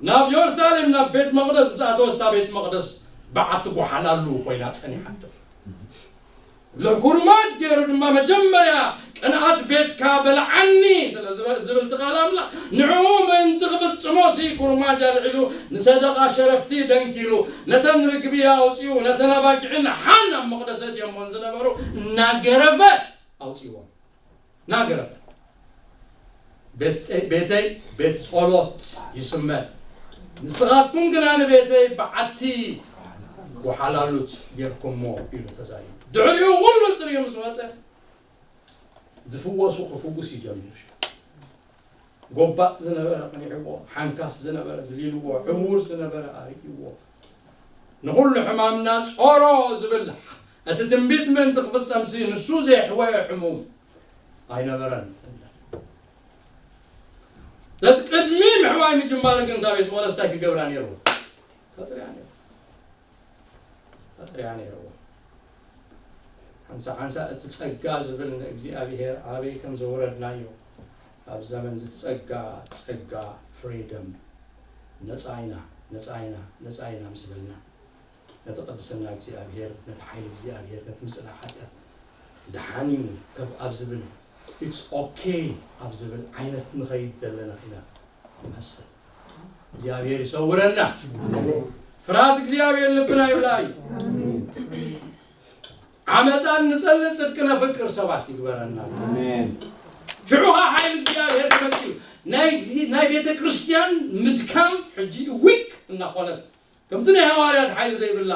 ናብ የሩሳሌም ናብ ቤት መቕደስ ምስ ኣተወ እታ ቤት መቕደስ በዓቲ ጓሓላሉ ኮይና ጸኒሓቶ። ልኩርማጅ ገይሩ ድማ መጀመርያ ቅንኣት ቤትካ በልዓኒ ስለ ዝበ-፣ ዝብል እቲ ቃል ኣምላኽ ንዕኡ ምእንቲ ክፍጽሞ ሲ ኩርማጅ ኣልዒሉ ንሰደቓ ሸረፍቲ ደንኪሉ ነተን ርግቢ ኣውጺኡ ነተን ኣባጊዕን ሓን ኣብ መቕደስ ኣእትዮሞን ዝነበሩ እናገረፈ ኣውጺዎም። ናገረፈ። ቤት-፣ ቤተይ ቤት ጸሎት ይስመ፣ ንስኻትኩም ግና ንቤተይ በዓቲ ጓሓላሉት ጌርኩሞ ኢሉ ተዛሪቡ። ድሕሪኡ ኩሉ ጽርዩ ምስ ወጸ ዝፍወሱ ክፍውስ ይጀምር። ጎባጥ ዝነበረ ኣቕኒዕዎ፣ ሓንካስ ዝነበረ ዝሊልዎ፣ ዕዉር ዝነበረ ኣርእይዎ። ንኹሉ ሕማምና ጾሮ ዝብል እቲ ትንቢት ምእንቲ ክፍጸምሲ ንሱ ዘይሕወየ ሕሙም ኣይነበረን። ነቲ ቅድሚ ምሕዋይ ምጅማር ግን እታ ቤት መቕደስ እንታይ ክገብራ ነይርዎ? ከጽርያ ነይርዎ። ከጽርያ ነይርዎ። ሓንሳ ሓንሳ እቲ ጸጋ ዝብል ንእግዚኣብሔር ኣበይ ከም ዘውረድናዮ ኣብ ዘመን እዚ ጸጋ፣ ጸጋ ፍሪደም ነጻ ኢና፣ ነጻ ኢና፣ ነጻ ኢና ምስ በልና ነቲ ቅድስና እግዚኣብሔር፣ ነቲ ሓይሊ እግዚኣብሔር፣ ነቲ ምጽናዕ ሓጢኣት ደሓን እዩ ከብ-፣ ኣብ ዝብል it's okay ኣብ ዝብል ዓይነት ንኸይድ ዘለና ኢና ንመስል። እግዚኣብሔር ይሰውረና። ፍርሃት እግዚኣብሔር ልብና ይብላዩ። ዓመፃን ንፀልእ ጽድቂ ነፍቅር ሰባት ይግበረና። ኣሜን። ሽዑ ኸዓ ሓይሊ እግዚኣብሔር ክመጽእ እዩ። ናይ እግዚ-፣ ናይ ቤተ ክርስቲያን ምድካም ሕጂ ዊክ እናኾነት ከምቲ ናይ ሃዋርያት ሓይሊ ዘይብላ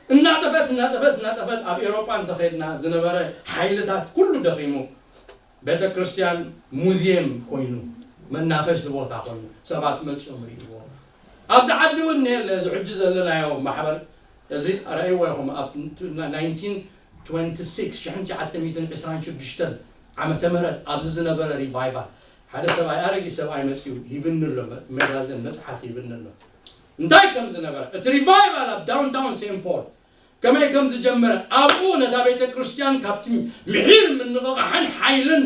እናጠፈት እናጠፈት እናጠፈት ኣብ ኤውሮጳ እንተኸድና ዝነበረ ሓይልታት ኩሉ ደኺሙ ቤተ ክርስቲያን ሙዚየም ኮይኑ መናፈሲ ቦታ ኮይኑ ሰባት መጽዮም ርእይዎ። ኣብዚ ዓዲ እውን እኒሀ እዚ ሕጂ ዘለናዮ ማሕበር እዚ ኣረእይዎ ኢኹም ኣብ ናይንቲን ትወንቲ ሲክስ ሽሕን ትሽዓተ ሚእትን ዕስራን ሽዱሽተን ዓመተ ምህረት ኣብዚ ዝነበረ ሪቫይቫል ሓደ ሰብኣይ ኣረጊት ሰብኣይ መጽዩ ሂብኒ ኣሎ መጋዘን መጽሓፍ ሂብኒ ኣሎ እንታይ ከም ዝነበረ እቲ ሪቫይቫል ኣብ ዳውንታውን ሴንት ፖል ከመይ ከም ዝጀመረ ኣብኡ ነታ ቤተ ክርስቲያን ካብቲ ምሒር ምንቕቓሕን ሓይልን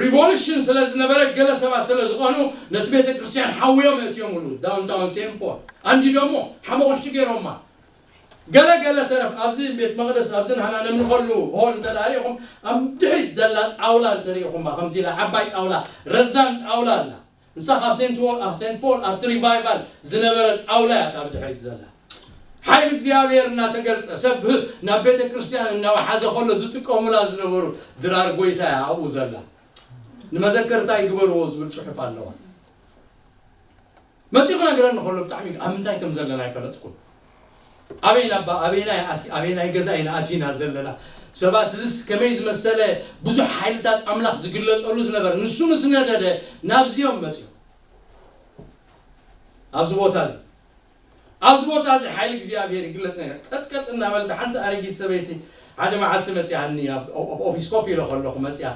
ሪቮሉሽን ስለ ዝነበረ ገለ ሰባት ስለ ዝኾኑ ነቲ ቤተ ክርስቲያን ሓውዮም እትዮምሉ ዳውንታውን ሴንት ፖል ኣንዲዶሞ ሓመቆሽቲ ገይሮማ ገለ ገለ ተረፍ ኣብዚ ቤት መቕደስ ኣብዚ ንሕና ነምልኸሉ ሆል እንተዳሪኹም ኣብ ድሕሪት ዘላ ጣውላ እንተሪኢኹማ ከምዚ ኢላ ዓባይ ጣውላ ረዛን ጣውላ ኣላ ንሳ ካብ ሴንት ፖል ኣብቲ ሪቫይቫል ዝነበረ ጣውላ እያ ኣብ ድሕሪት ዘላ እግዚኣብሔር እናተገልጸ ሰብ ናብ ቤተ ክርስቲያን እናወሓዘ ከሎ ዝጥቀሙላ ዝነበሩ ድራር ጎይታ እያ ኣብኡ ዘላ። ንመዘከርታ ይግበርዎ ዝብል ጽሑፍ ኣለዋ። መጺኡ ክነግረኒ ከሎ ብጣዕሚ ኣብ ምንታይ ከም ዘለና ኣይፈለጥኩን። ኣበይ ናባ ኣበይናይ ኣቲ ኣበይናይ ገዛ ኢና ኣቲና ዘለና። ሰባት እዚስ ከመይ ዝመሰለ ብዙሕ ሓይልታት ኣምላኽ ዝግለጸሉ ዝነበረ ንሱ ምስ ነደደ ናብዚኦም መጺኡ። ኣብዚ ቦታ እዚ ኣብዚ ቦታ እዚ ሓይሊ እግዚኣብሔር ይግለጽ ነይረ። ቀጥቀጥ እናበለት ሓንቲ ኣረጊት ሰበይቲ ሓደ መዓልቲ መጺኣኒ ኣብ ኣብ ኦፊስ ኮፍ ኢለ ከለኹ መጺኣ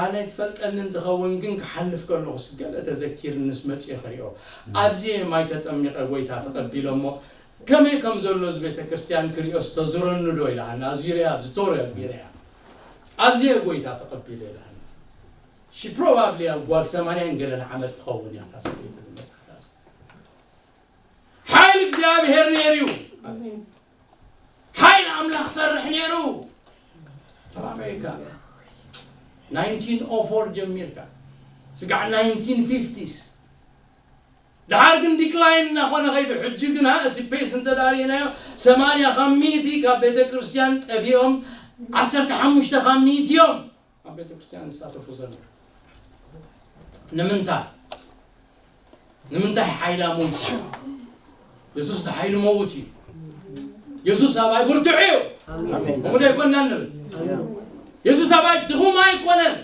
ኣነ ትፈልጠኒ እንትኸውን ግን ክሓልፍ ከለኹስ ገለ ተዘኪርንስ መጽየ ክሪኦ ኣብዚ ማይ ተጠሚቐ ጎይታ ተቐቢለ እሞ ከመይ ከም ዘሎ እዚ ቤተ ክርስቲያን ክሪኦ ዝተዝረኒ ዶ ኢላና ዙርያ ኣብዚ ቶር ኣቢረያ ኣብዚ ጎይታ ተቐቢለ ኢላና ሺ ፕሮባብሊ ኣብ ጓል ሰማንያን ገለን ዓመት ትኸውን እያ እታ ሰበይቲ ዝመጽኣት ሓይል እግዚኣብሔር ነይሩ እዩ ሓይል ኣምላኽ ሰርሕ ነይሩ ኣብ ኣሜሪካ ናይንቲን ኦ ፎር ጀሚርካ ስጋዕ ናይንቲን ፊፍቲስ ድሓር ግን ዲክላይን እናኾነ ኸይዱ ሕጂ ግና እቲ ፔስ እንተዳሪእናዮ ሰማንያ ካብ ሚእቲ ካብ ቤተ ክርስቲያን ጠፊኦም ዓሰርተ ሓሙሽተ ካብ ሚእቲ እዮም ኣብ ቤተ ክርስቲያን ዝሳተፉ ዘለዉ ንምንታይ ንምንታይ ሓይላ ሞት የሱስ ድሓይሉ መውት እዩ የሱስ ኣባይ ብርቱዕ እዩ ከምኡ ዶ ኣይኮንና ንብል የሱስ ኣባይ ድኹም ኣይኮነን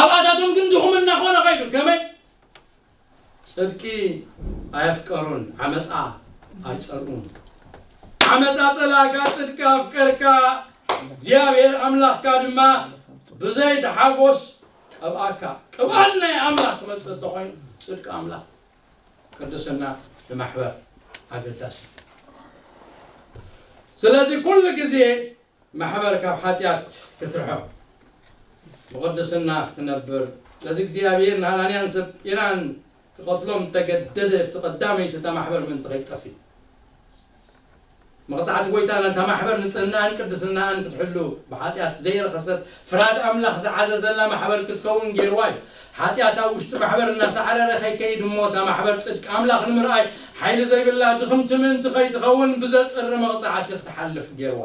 ኣብኣታቶም ግን ድኹም እናኾነ ኸይዱ ከመይ ጽድቂ ኣየፍቀሩን ዓመፃ ኣይፀልኡን ዓመፃ ፀላእካ ጽድቂ ኣፍቀርካ እግዚኣብሔር ኣምላኽካ ድማ ብዘይቲ ሓጎስ ቀብኣካ ቅብኣት ናይ ኣምላኽ ክመፅእ እንተኮይኑ ጽድቂ ኣምላኽ ቅድስና ንማሕበር ኣገዳሲ ስለዚ ኩሉ ግዜ ማሕበር ካብ ሓጢኣት ክትርሕቕ ብቕድስና ክትነብር ስለዚ እግዚኣብሔር ንሃናንያን ሰጲራን ክቐትሎም ተገደደ ኣብቲ ቀዳመይቲ እታ ማሕበር ምእንቲ ከይጠፊእ መቕጻዕቲ ጎይታ ነታ ማሕበር ንጽህናኣን ቅድስናኣን ክትሕሉ ብሓጢኣት ዘይረኸሰት ፍርሃት ኣምላኽ ዝዓዘዘላ ማሕበር ክትከውን ገይርዋ እዩ። ሓጢኣት ኣብ ውሽጢ ማሕበር እናሳዕረረ ከይከይድ እሞ እታ ማሕበር ጽድቂ ኣምላኽ ንምርኣይ ሓይሊ ዘይብላ ድኽምቲ ምእንቲ ከይትኸውን ብዘጽሪ መቕጻዕቲ ክትሓልፍ ገይርዋ።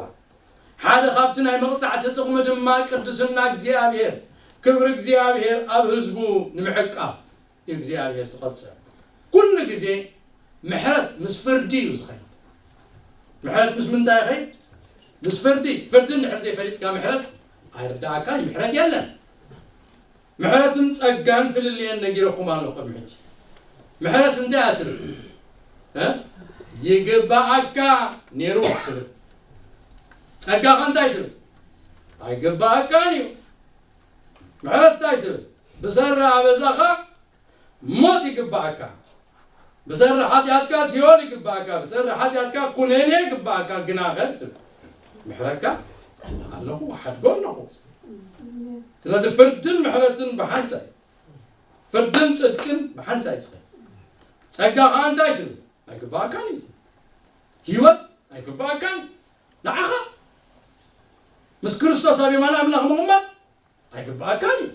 ሓደ ካብቲ ናይ መቕጻዕቲ ጥቕሚ ድማ ቅድስና እግዚኣብሔር፣ ክብሪ እግዚኣብሔር ኣብ ህዝቡ ንምዕቃብ እዩ እግዚኣብሔር ዝቐጽዕ። ኩሉ ግዜ ምሕረት ምስ ፍርዲ እዩ ዝኸይድ። ምሕረት ምስ ምንታይ ይኸይድ? ምስ ፍርዲ። ፍርዲ እንድሕር ዘይፈሊጥካ ምሕረት ኣይርድኣካን እዩ። ምሕረት የለን። ምሕረትን ጸጋን ፍልልየን ነጊረኩም ኣለኹ ቅድሚ ሕጂ። ምሕረት እንታይ እያ ትብል? እ? ይግባኣካ ነይሩ ትብል። ጸጋ ከ እንታይ ትብል? ኣይግባኣካን እዩ። ምሕረት እንታይ ትብል? ብሰሪ ኣበዛኻ ሞት ይግባኣካ። ብሰሪ ሓጢኣትካ ሲኦል ይግባኣካ። ብሰሪ ሓጢኣትካ ኩነኔ ይግባኣካ። ግናኸ ትብል ምሕረካ ኣለኹ ሓድጎ ኣለኹ። ስለዚ ፍርድን ምሕረትን ብሓንሳእ ፍርድን ጽድቅን ብሓንሳእ ይጽኸ ጸጋ ከዓ እንታይ ትብል ኣይግባኣካን እዩ። ህይወት ኣይግባኣካን ንዓኻ ምስ ክርስቶስ ኣብ የማን ኣምላኽ ምቕማጥ ኣይግባኣካን እዩ።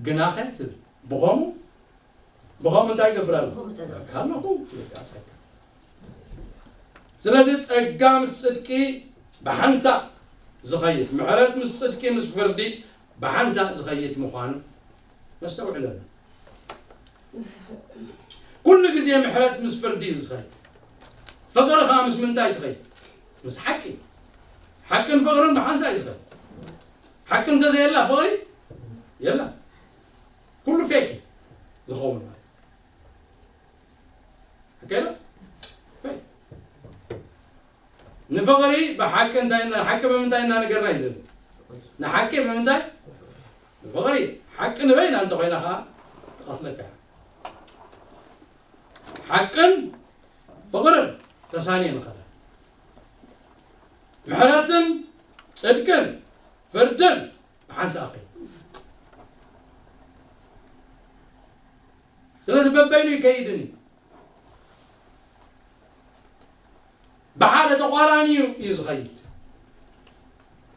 ግናኸ ትብል ብኸሙ ብኸሙ እንታይ ይገብር ኣሎ? ጸጋ ኣለኹ ትብል ጸጋ። ስለዚ ጸጋ ምስ ጽድቂ ብሓንሳእ ዝኸይድ፣ ምሕረት ምስ ጽድቂ ምስ ፍርዲ ብሓንሳእ ዝኸይድ ምዃኑ ነስተውዕለሉ። ኩሉ ግዜ ምሕረት ምስ ፍርዲ እዩ ዝኸይድ። ፍቕሪ ከዓ ምስ ምንታይ ትኸይድ? ምስ ሓቂ። ሓቅን ፍቕርን ብሓንሳእ እዩ ዝኸይድ። ሓቂ እንተዘየላ ፍቕሪ የላ። ኩሉ ፌክ እዩ ዝኸውን ማለት እዩ። ሓቂ ዶ? ንፍቕሪ ብሓቂ እንታይ ንሓቂ ብምንታይ እናነገርና እዩ ዝብል ንሓቂ ብምንታይ ንፍቕሪ ሓቂ ንበይና እንተኮይና ከዓ ትቐትለካ ሓቅን ፍቕርን ተሳንየ ንኸዳ ምሕረትን ጽድቅን ፍርድን ብሓንሳእ ኸይድ ስለዚ በበይኑ ይከይድን እዩ ብሓደ ተቋራኒ እዩ እዩ ዝኸይድ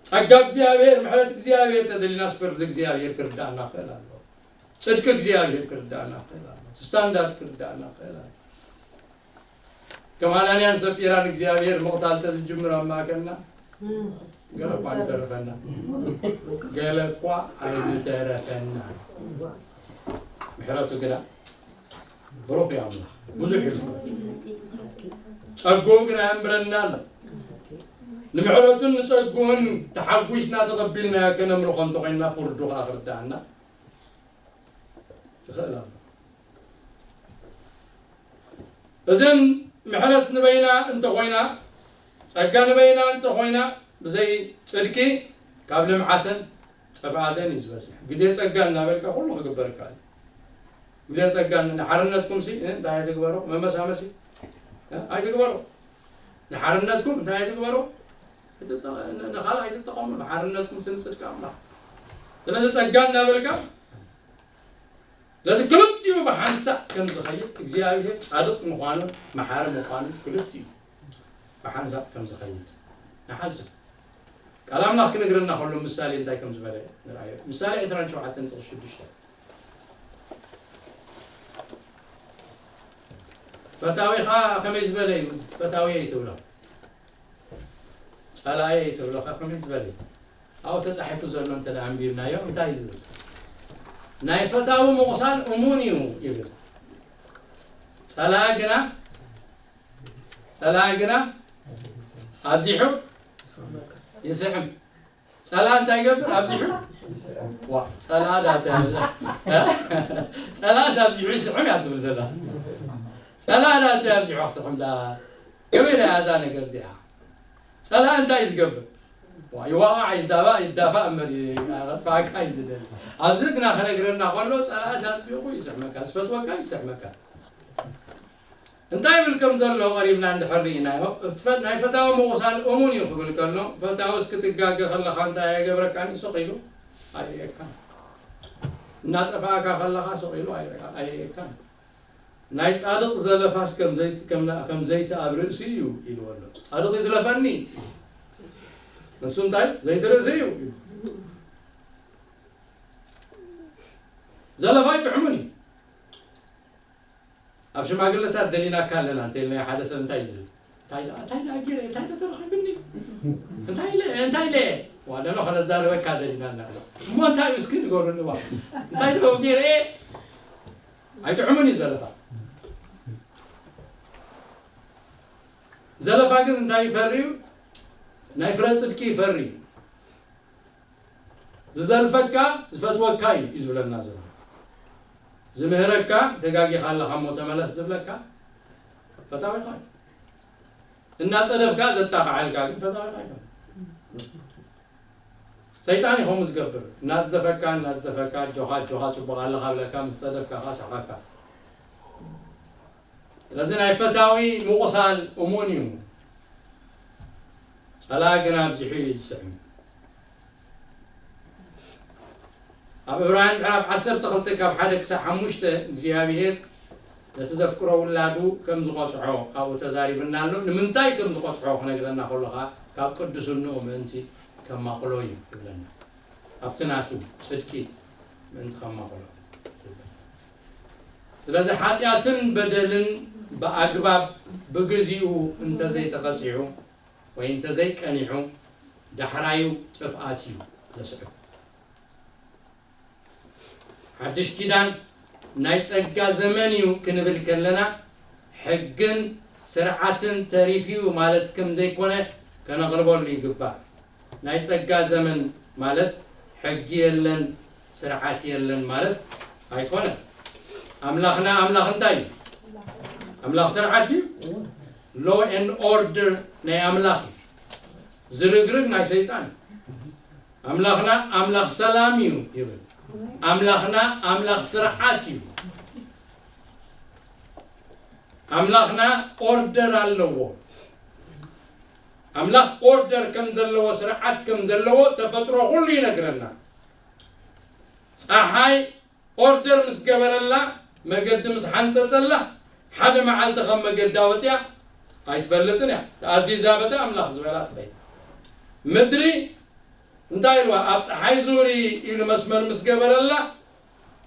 ጸጋ እግዚኣብሔር ምሕረት እግዚኣብሔር ተደሊናስ ፍርዲ እግዚኣብሔር ክርዳእና ክእል ኣሎ ጽድቂ እግዚኣብሔር ክርዳእና ክእል ኣሎ ስታንዳርድ ክርዳእና ክእል ኣሎ ከም ኣናንያን ሰጲራን እግዚኣብሔር ምቕታል ተዝጅምር ኣብ ማእከልና፣ ገለ እኳ ኣይምተረፈና። ገለ እኳ ኣይምተረፈና። ምሕረቱ ግና ብሩኽ እዩ ኣምላኽ። ብዙሕ እዩ ምሕረቱ። ጸግኡ ግና የንብረና ኣሎ። ንምሕረቱን ንጸግኡን ተሓጒስና ተቐቢልናዮ ከነምልኾ እንተኾይንና፣ ፍርዱ ኸኣ ክርድኣና ይኽእል ኣሎ። እዘን ምሕረት ንበይና እንተኾይና፣ ጸጋ ንበይና እንተኾይና፣ ብዘይ ጽድቂ ካብ ልምዓተን ጥፍኣተን እዩ ዝበዝሕ። ግዜ ጸጋ እናበልካ ኩሉ ክግበር ይከኣል። ግዜ ጸጋ ን-፣ ንሓርነትኩም ሲ፣ እ፣ እንታይ ኣይትግበሩ? መመሳመሲ፣ እ፣ ኣይትግበሩ። ንሓርነትኩም እንታይ ኣይትግበሩ? ኣይትጠ-፣ ን-፣ ንኻልእ ኣይትጠቐሙ። ንሓርነትኩም ሲ ንጽድቂ ኣምላኽ። ስለዚ ጸጋ እናበልካ ስለዚ ክልቲኡ ብሓንሳእ ከም ዝኸይድ እግዚኣብሔር ጻድቕ ምዃኑን መሓሪ ምዃኑን ክልቲኡ ብሓንሳእ ከም ዝኸይድ ንሓስብ። ቃል ኣምላኽ ክነግረና ከሎ ምሳሌ እንታይ ከም ዝበለ ንርኣዮ። ምሳሌ ዕስራን ሸውዓተን ጥቕሲ ሽዱሽተ። ፈታዊኻ ከመይ ዝበለ እዩ? ፈታዊ ኣይትብሎ። ጸላኢ ኣይትብሎ፣ ከ ከመይ ዝበለ እዩ? ኣብኡ ተጻሒፉ ዘሎ እንተ ደኣ ኣንቢብናዮ እንታይ እዩ ዝብል? "ናይ ፈታዊ ምቑሳል እሙን እዩ" ይብል። ጸላኢ ግና፣ ጸላኢ ግና ኣብዚሑ ይስዕም። ጸላኢ እንታይ ይገብር? ኣብዚሑ። ዋ፣ ጸላኢ ዳተ፣ ጸላኢስ ኣብዚሑ ይስዕም እያ ትብል ዘላ። ጸላኢ ዳተ ኣብዚሑ ክስዕም ዳ። ደው ኢላ እያ እዛ ነገር እዚኣ። ጸላኢ እንታይ እዩ ዝገብር? ዋ፣ ይዋቓዕ፣ ይዳባእ፣ ይዳፋእ እምበር ይ-፣ ከጥፍኣካ እዩ ዝደሊ። ኣብዚ ግና ክነግረና ከሎ ጸላኢስ ኣጥፊእኹ ይስዕመካ፣ ዝፈትወካ ይስዕመካ። እንታይ ይብል ከም ዘሎ ቀሪብና እንድሕር ርኢናዮ፣ እቲ ፈ-፣ ናይ ፈታዊ ምቑሳል እሙን እዩ ክብል ከሎ፣ ፈታዊ እስክትጋገ ከለኻ እንታይ ኣይገብረካን እዩ? ስቕ ኢሉ ኣይርእየካን። እናጠፋእካ ከለኻ ስቕ ኢሉ ኣይርእያ-፣ ኣይርእየካን። ናይ ጻድቕ ዘለፋስ ከም ዘይቲ፣ ከም ና-፣ ከም ዘይቲ ኣብ ርእሲ እዩ ኢልዎ ኣሎ። ጻድቕ ይዝለፈኒ፣ ንሱ እንታይ? ዘይቲ ርእሲ እዩ። ዘለፋ ኣይጥዕሙን እዩ። ኣብ ሽማግለታት ደሊናካ ኣለና እንተኢልና ሓደ ሰብ እንታይ እዩ ዝብል? እንታይ ደኣ፣ እንታይ ደኣ ገይረ፣ እንታይ ደኣ ተረኺብኒ? እንታይ ኢለ፣ እንታይ ኢለ? ዋ፣ ደሎ ከነዛርበካ ደሊና ኣለና። እሞ እንታይ እዩ እስኪ ንገሩኒ፣ ዋ። እንታይ ደኣ ገይረ? ኣይጥዕሙን እዩ ዘለፋ። ዘለፋ ግን እንታይ ይፈሪ እዩ? ናይ ፍረ ጽድቂ ይፈሪ እዩ። ዝዘልፈካ ዝፈትወካ እዩ፣ እዩ ዝብለና ዘሎ። ዝምህረካ፣ ተጋጊኻ ኣለኻ እሞ ተመለስ ዝብለካ ፈታዊኻ እዩ። እናጸደፍካ ዘጣቕዓልካ ግን ፈታዊኻ ኣይኮነን። ሰይጣን እዩ ከምኡ ዝገብር። እናዝደፈካ፣ እናዝደፈካ፣ "ኣጆኻ፣ ኣጆኻ፣ ጽቡቕ ኣለኻ" ብለካ፣ ምስ ጸደፍካ ከኣ ስሕቐካ። ስለዚ ናይ ፈታዊ ምቑሳል እሙን እዩ። ጸላኢ ግን ኣብዚሑ እዩ ዝስዕም። ኣብ ዕብራውያን ምዕራፍ ዓሰርተ ክልተ ካብ ሓደ ክሳብ ሓሙሽተ እግዚኣብሔር ነቲ ዘፍቅሮ ውላዱ ከም ዝቐጽዖ ኣብኡ ተዛሪብና ኣሎ። ንምንታይ ከም ዝቐጽዖ ክነግረና ከሎ ኸኣ ካብ ቅዱስንኡ ምእንቲ ከማቕሎ እዩ ይብለና። ኣብቲ ናቱ ጽድቂ ምእንቲ ከማቕሎ። ስለዚ ሓጢኣትን በደልን ብኣግባብ ብግዚኡ እንተዘይተቐጺዑ ወይ እንተዘይቀኒዑ ዳሕራዩ ጥፍኣት እዩ ዘስዕብ። ሓድሽ ኪዳን ናይ ጸጋ ዘመን እዩ ክንብል ከለና፣ ሕግን ስርዓትን ተሪፉ እዩ ማለት ከም ዘይኮነ ከነቕልበሉ ይግባእ። ናይ ጸጋ ዘመን ማለት ሕጊ የለን፣ ስርዓት የለን ማለት ኣይኮነን። ኣምላኽና ኣምላኽ እንታይ እዩ? ኣምላኽ ስርዓት ድዩ? Law and order ናይ ኣምላኽ እዩ። ዝርግርግ ናይ ሰይጣን እዩ። ኣምላኽና ኣምላኽ ሰላም እዩ ይብል። ኣምላኽና ኣምላኽ ስርዓት እዩ። ኣምላኽና ኦርደር ኣለዎ። ኣምላኽ ኦርደር ከም ዘለዎ፣ ስርዓት ከም ዘለዎ ተፈጥሮ ኩሉ ይነግረና። ጸሓይ ኦርደር ምስ ገበረላ፣ መገዲ ምስ ሓንጸጸላ፣ ሓደ መዓልቲ ከም መገዳ ወጺኣ ኣይትፈልጥን እያ። ተኣዚዛ በቲ ኣምላኽ ዝበላ ትኸይድ። ምድሪ እንታይ ኢልዋ? ኣብ ጸሓይ ዙሪ ኢሉ መስመር ምስ ገበረላ፣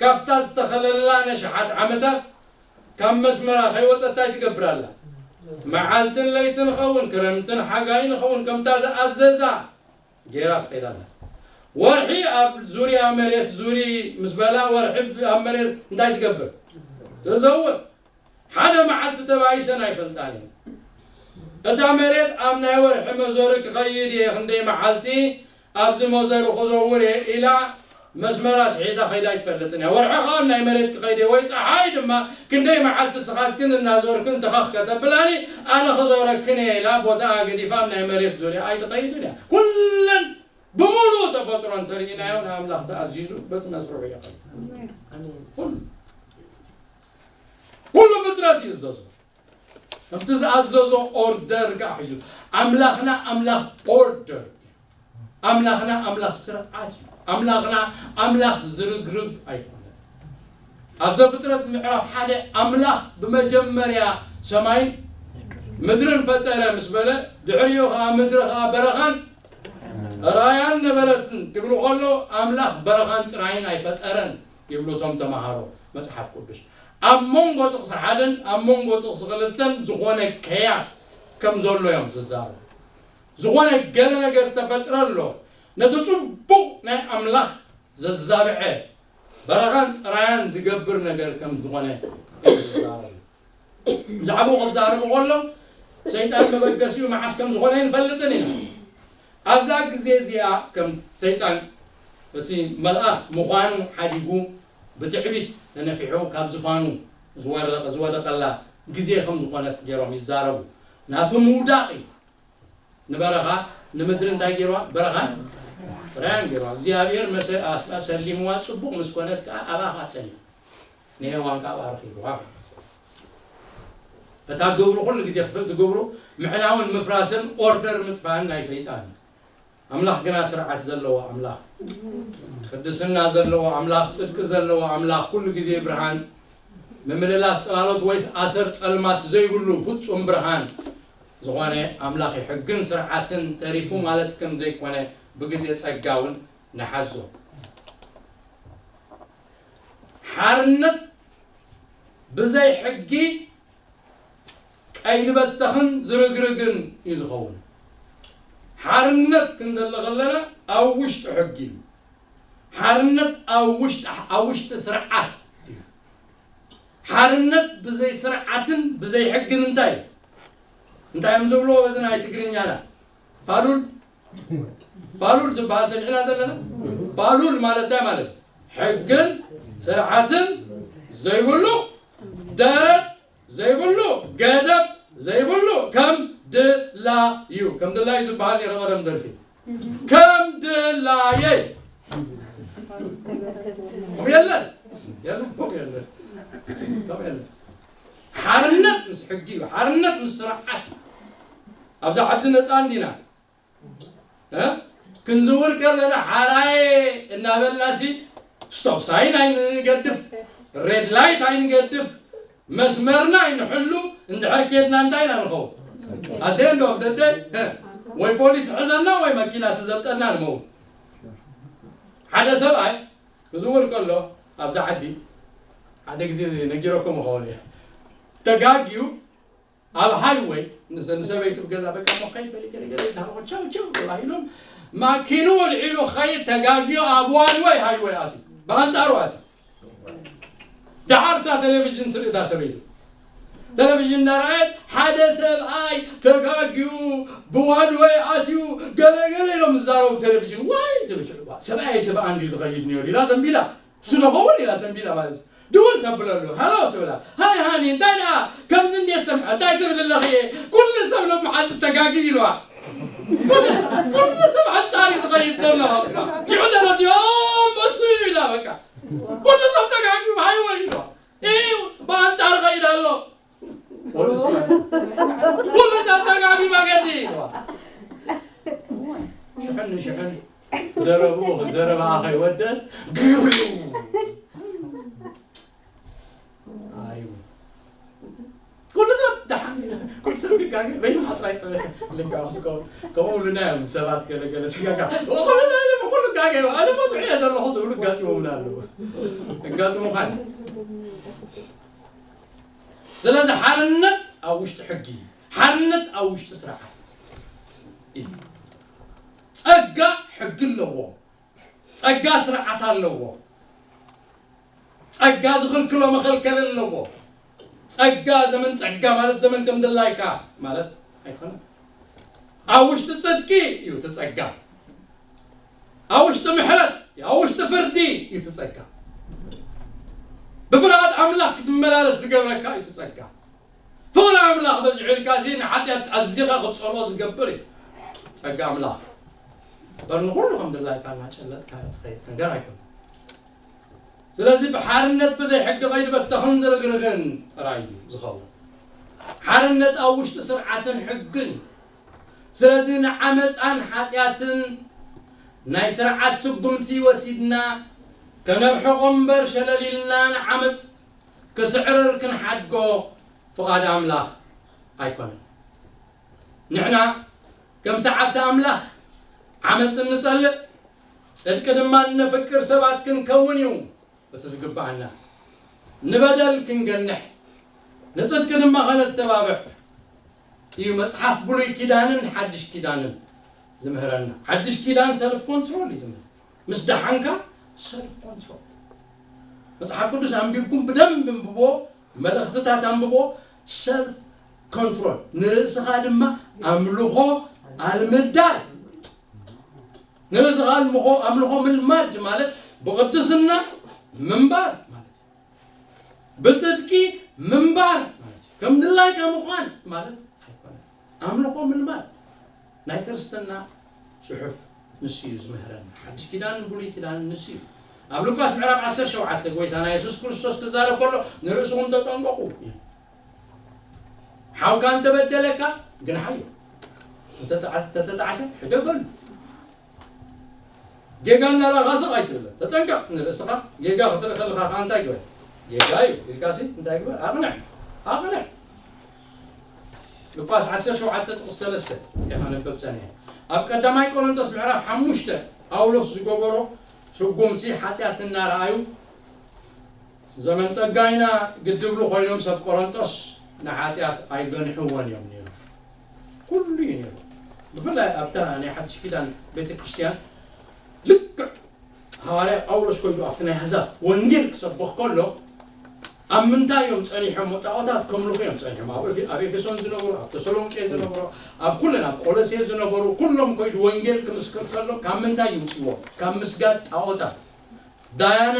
ካብታ ዝተኸለላ ነሽሓት ዓመታት ካብ መስመራ ከይወጸት እንታይ ትገብር ኣላ? መዓልትን ለይትን ኸውን፣ ክረምትን ሓጋይን ኸውን፣ ከምታ ዝኣዘዛ ገይራ ትኸይድ ኣላ። ወርሒ ኣብ ዙርያ መሬት ዙሪ ምስ በላ፣ ወርሒ ኣብ መሬት እንታይ ትገብር? ትዘውር። ሓደ መዓልቲ ተባይሰን ኣይፈልጣን እየን። እታ መሬት ኣብ ናይ ወርሒ መዞሪ ክኸይድ እየ፣ ክንደይ መዓልቲ ኣብዚ መዞሪ ክዘውር እየ ኢላ መስመራ ስሒታ ከይዳ ኣይትፈልጥን እያ። ወርሒ ኸኣ ኣብ ናይ መሬት ክኸይድ እየ፣ ወይ ጸሓይ ድማ ክንደይ መዓልቲ ስኻትክን እናዞርክን ተኸኽ ከተብላኒ ኣነ ክዞረክን እየ ኢላ ቦታኣ ገዲፋ ኣብ ናይ መሬት ዙርያ ኣይትኸይድን እያ። ኩለን ብምሉእ ተፈጥሮ እንተርኢናዮ ንኣምላኽ ተኣዚዙ በቲ መስርዑ ይኸይድ። ኩሉ ፍጥረት ይእዘዞ። ኣብቲ ዝኣዘዞ ኦርደር ከኣ ሒዙ። ኣምላኽና ኣምላኽ ኦርደር እዩ። ኣምላኽና ኣምላኽ ስርዓት እዩ። ኣምላኽና ኣምላኽ ዝርግርግ ኣይኮነን። ኣብ ዘፍጥረት ምዕራፍ ሓደ ኣምላኽ ብመጀመርያ ሰማይን ምድርን ፈጠረ ምስ በለ፣ ድሕሪኡ ከኣ ምድሪ ከኣ በረኻን ጥራያን ነበረትን ክብሉ ከሎ ኣምላኽ በረኻን ጥራይን ኣይፈጠረን ይብሉ እቶም ተማሃሮ መጽሓፍ ቅዱስ። ኣብ መንጎ ጥቕሲ ሓደን ኣብ መንጎ ጥቕሲ ክልተን ዝኾነ ከያስ ከም ዘሎ እዮም ዝዛረቡ። ዝኾነ ገለ ነገር ተፈጥረ ኣሎ። ነቲ ጽቡቕ ናይ ኣምላኽ ዘዛብዐ በረኻን ጥራያን ዝገብር ነገር ከም ዝኾነ እዮም ዝዛረቡ። ብዛዕባኡ ክዛረቡ ከሎ ሰይጣን መበገሲኡ መዓስ ከም ዝኾነ ኣይንፈልጥን ኢና። ኣብዛ ግዜ እዚኣ ከም ሰይጣን እቲ መልኣኽ ምዃኑ ሓዲጉ ብትዕቢት ተነፊሑ ካብ ዝፋኑ ዝወረቀ-፣ ዝወደቀላ ግዜ ከም ዝኾነት ገይሮም ይዛረቡ። ናቱ ምውዳቕ እዩ። ንበረኻ ንምድሪ እንታይ ገይርዋ? በረኻን ጥራያን ገይርዋ። እግዚኣብሔር መሰ-፣ ኣስ-፣ ሰሊምዋ ጽቡቕ ምስ ኮነት ከኣ ኣብኣ ከኣ ጸኒሑ። ንሄዋን ከኣ ኣብኣ ረኺብዋ። እታ ግብሩ ኩሉ ግዜ ክፍእ ትግብሩ ምዕናውን ምፍራስን ኦርደር ምጥፋእን ናይ ሰይጣን እዩ። ኣምላኽ ግና ስርዓት ዘለዎ ኣምላኽ፣ ቅድስና ዘለዎ ኣምላኽ፣ ጽድቂ ዘለዎ ኣምላኽ፣ ኩሉ ግዜ ብርሃን፣ ምምልላስ ጽላሎት ወይስ ኣሰር ጸልማት ዘይብሉ ፍጹም ብርሃን ዝኾነ ኣምላኽ እዩ። ሕግን ስርዓትን ተሪፉ ማለት ከም ዘይኮነ ብግዜ ጸጋ እውን ንሓዞ። ሓርነት ብዘይ ሕጊ ቀይዲ በተኽን ዝርግርግን እዩ ዝኸውን። ሓርነት ክንደሊ ከለና ኣብ ውሽጢ ሕጊ እዩ። ሓርነት ኣብ ውሽጢ፣ ኣብ ውሽጢ ስርዓት እዩ። ሓርነት ብዘይ ስርዓትን ብዘይ ሕግን እንታይ እዩ? እንታይ እዮም ዝብልዎ በዚ ናይ ትግርኛና? ፋሉል፣ ፋሉል ዝበሃል ሰሚዕና ዘለና? ፋሉል ማለት እንታይ ማለት እዩ? ሕግን ስርዓትን ዘይብሉ፣ ደረት ዘይብሉ፣ ገደብ ዘይብሉ፣ ከም ድላዩ፣ ከም ድላዩ ዝበሃል ነይረ ቀደም ደርፊ። ከም ድላየይ። ከምኡ የለን። የለን፣ ከምኡ የለን። ከምኡ የለን። ሓርነት ምስ ሕጊ እዩ። ሓርነት ምስ ስርዓት እዩ። ኣብዛ ዓዲ ነፃ እንዲና። እ? ክንዝውር ከለና ሓራየ እናበልናሲ ስቶፕ ሳይን ኣይንገድፍ፣ ሬድ ላይት ኣይንገድፍ፣ መስመርና ኣይንሕሉ። እንድሕር ኬድና እንታይ ኢና ንኸውን? At the end of the day፣ እ? ወይ ፖሊስ ሕዘና ወይ መኪና ትዘብጠና ንመውት። ሓደ ሰብኣይ ክዝውር ከሎ ኣብዛ ዓዲ ሓደ ግዜ ነጊረኩም ይኸውን እየ። ተጋግዩ ኣብ ሃይወይ ንሰ-፣ ንሰበይቱ ብገዛ በቃ እሞ ከይድ በሊ ገለ ገለ ይተሃልኮ ቻው ቻው ተባሂሎም ማኪኑ ወልዒሉ ኸይድ ተጋግዮ ኣብ ዋን ወይ ሃይወይ ኣትዩ። ብኣንጻሩ ኣትዩ። ደሓርሳ ቴሌቪዥን ትርኢ እታ ሰበይቱ። ቴሌቪዥን እናረኣየት ሓደ ሰብኣይ ተጋግዩ ብዋን ወይ ኣትዩ ገለ ገለ ኢሎም ዝዛረቡ ቴሌቪዥን። ዋይ ትብል ሽዑ። ሰብኣይ ሰብኣ እንድዩ ዝኸይድ ነይሩ ኢላ ዘንቢላ። እሱ ንኸውን ኢላ ሰንቢዳ ማለት እዩ። ድውል ተብለሉ፣ ሃሎ ትብላ። ሃይ ሃኒ፣ እንታይ ደኣ? ከምዚ እንዴ ሰምዐ፣ እንታይ ትብል ኣለኺ? ኩሉ ሰብ ሎም መዓልቲ ዝተጋግዩ ኢልዋ። ኩሉ ሰብ፣ ኩሉ ሰብ ኣንጻር እዩ ዝኸይድ ዘሎ። ሽዑ ተረዲኦም፣ እሱ እዩ ኢላ በቃ። ኩሉ ሰብ ተጋግዩ፣ ሃይወይ ኢልዋ። እዩ፣ ብኣንጻር ኸይድ ኣሎ። ፖሊስ፣ ኩሉ ሰብ ተጋግዩ መገዲ ኢልዋ። ሽሕን ንሽሕን ዘረብኡ፣ ዘረባኣ ከይወደት፣ ግብሪው። ኣይ፣ ኩሉ ሰብ ደሓን፣ ኩሉ ሰብ ክጋገ፣ በይንኻ ጥራይ ልጋዕ ክትከውን። ከምኡ ብሉና እዮም ሰባት ገለ ገለ ትጋጋ። ኩሉ ሰብ፣ ኩሉ ጋገ፣ ኣነ መጥዑ እየ ዘለኹ ዝብሉ ኣጋጢሞምና ኣለዉ። ኣጋጢሙኻ እዩ። ስለዚ ሓርነት ኣብ ውሽጢ ሕጊ፣ ሓርነት ኣብ ውሽጢ ስርዓት እዩ። ጸጋ ሕጊ ኣለዎ። ጸጋ ስርዓት ኣለዎ። ጸጋ ዝኽልክሎ መኸልከል ኣለዎ። ጸጋ ዘመን ጸጋ ማለት ዘመን ከም ድላይካ ማለት ኣይኮነን። ኣብ ውሽጢ ጽድቂ እዩ እቲ ጸጋ። ኣብ ውሽጢ ምሕረት፣ ኣብ ውሽጢ ፍርዲ እዩ እቲ ጸጋ። ብፍርሃት ኣምላኽ ክትመላለስ ዝገብረካ እዩ እቲ ጸጋ። ፍቕሪ ኣምላኽ በዚሑ ኢልካ እዚ ንሓጢኣት ኣዚኻ ክትጸልኦ ዝገብር እዩ ጸጋ ኣምላኽ። እምበር ንኹሉ ከም ድላይካ እናጨለጥካ ትኸይድ ነገር ኣይኮነን። ስለዚ ብሓርነት ብዘይ ሕጊ ከይዲ በተኽን ዝርግርግን ጥራይ እዩ ዝኸውን። ሓርነት ኣብ ውሽጢ ስርዓትን ሕግን እዩ። ስለዚ ንዓመፃን ሓጢኣትን ናይ ስርዓት ስጉምቲ ወሲድና ከነርሕቖ እምበር ሸለል ኢልና ንዓመፅ ክስዕርር ክንሓድጎ ፍቓድ ኣምላኽ ኣይኮነን። ንሕና ከም ሰዓብቲ ኣምላኽ ዓመፅ እንጸልእ፣ ጽድቂ ድማ እነፍቅር ሰባት ክንከውን እዩ እቲ ዝግብኣና። ንበደል ክንገንሕ፣ ንጽድቂ ድማ ከነተባብዕ እዩ መጽሓፍ ብሉይ ኪዳንን ሓድሽ ኪዳንን ዝምህረና። ሓድሽ ኪዳን ሰልፍ ኮንትሮል እዩ ዝምህር። ምስ ደሓንካ ሰልፍ ኮንትሮል። መጽሓፍ ቅዱስ ኣንቢብኩም ብደንብ እንብቦ፣ መልእኽትታት ኣንብቦ፣ ሰልፍ ኮንትሮል። ንርእስኻ ድማ ኣምልኾ ኣልምዳ። ንርእስኻ ኣምልኾ፣ ኣምልኾ ምልማድ ማለት ብቕድስና ምንባር ማለት እዩ። ብጽድቂ ምንባር ማለት እዩ። ከም ድላይካ ምዃን ማለት ኣይኮነን። ኣምልኾ ምልማድ ናይ ክርስትና ጽሑፍ ንሱ እዩ ዝምህረና። ሓድሽ ኪዳንን ብሉይ ኪዳንን ንሱ እዩ። ኣብ ሉቃስ ምዕራፍ ዓሰርተ ሸውዓተ ጎይታና የሱስ ክርስቶስ ክዛረብ ከሎ ንርእስኹም ተጠንቀቑ እዩ። ሓውካ እንተበደለካ ግንሓዮ፣ እንተተዓ-፣ እንተተጣዕሰ ሕደገሉ። ጌጋ እናረኣኻ ስቕ ኣይትብለን። ተጠንቀቕ ንርእስኻ። ጌጋ ክትርኢ ከለኻ ከኣ እንታይ ግበር? ጌጋ እዩ ኢልካሲ እንታይ ግበር? ኣቕንዕ። ኣቕንዕ። ሉቃስ ዓሰርተ ሸውዓተ ጥቕሲ ሰለስተ እየ ከነንብብ ጸኒሐ። ኣብ ቀዳማይ ቆሮንቶስ ምዕራፍ ሓሙሽተ ጳውሎስ ዝገበሮ ስጉምቲ ሓጢኣት እናረኣዩ ዘመን ጸጋ ኢና ግድብሉ ኮይኖም ሰብ ቆሮንቶስ ንሓጢኣት ኣይገንሕዎን እዮም ነይሮም። ኩሉ እዩ ነይሩ። ብፍላይ ኣብታ ናይ ሓድሽ ኪዳን ቤተ ክርስቲያን ልክዕ ሃዋርያ ጳውሎስ ኮይኑ ኣብቲ ናይ ኣህዛብ ወንጌል ክሰብኽ ከሎ ኣብ ምንታይ እዮም ጸኒሖም? ጣዖታት ከምልኹ እዮም ጸኒሖም። ኣብ ኤፌ-፣ ኣብ ኤፌሶን ዝነበሩ፣ ኣብ ተሰሎንቄ ዝነበሩ፣ ኣብ ኩለን ኣብ ቆሎሴ ዝነበሩ ኩሎም ኮይዱ ወንጌል ክምስክር ከሎ ካብ ምንታይ ይውጽዎ? ካብ ምስጋድ ጣዖታት። ዳያና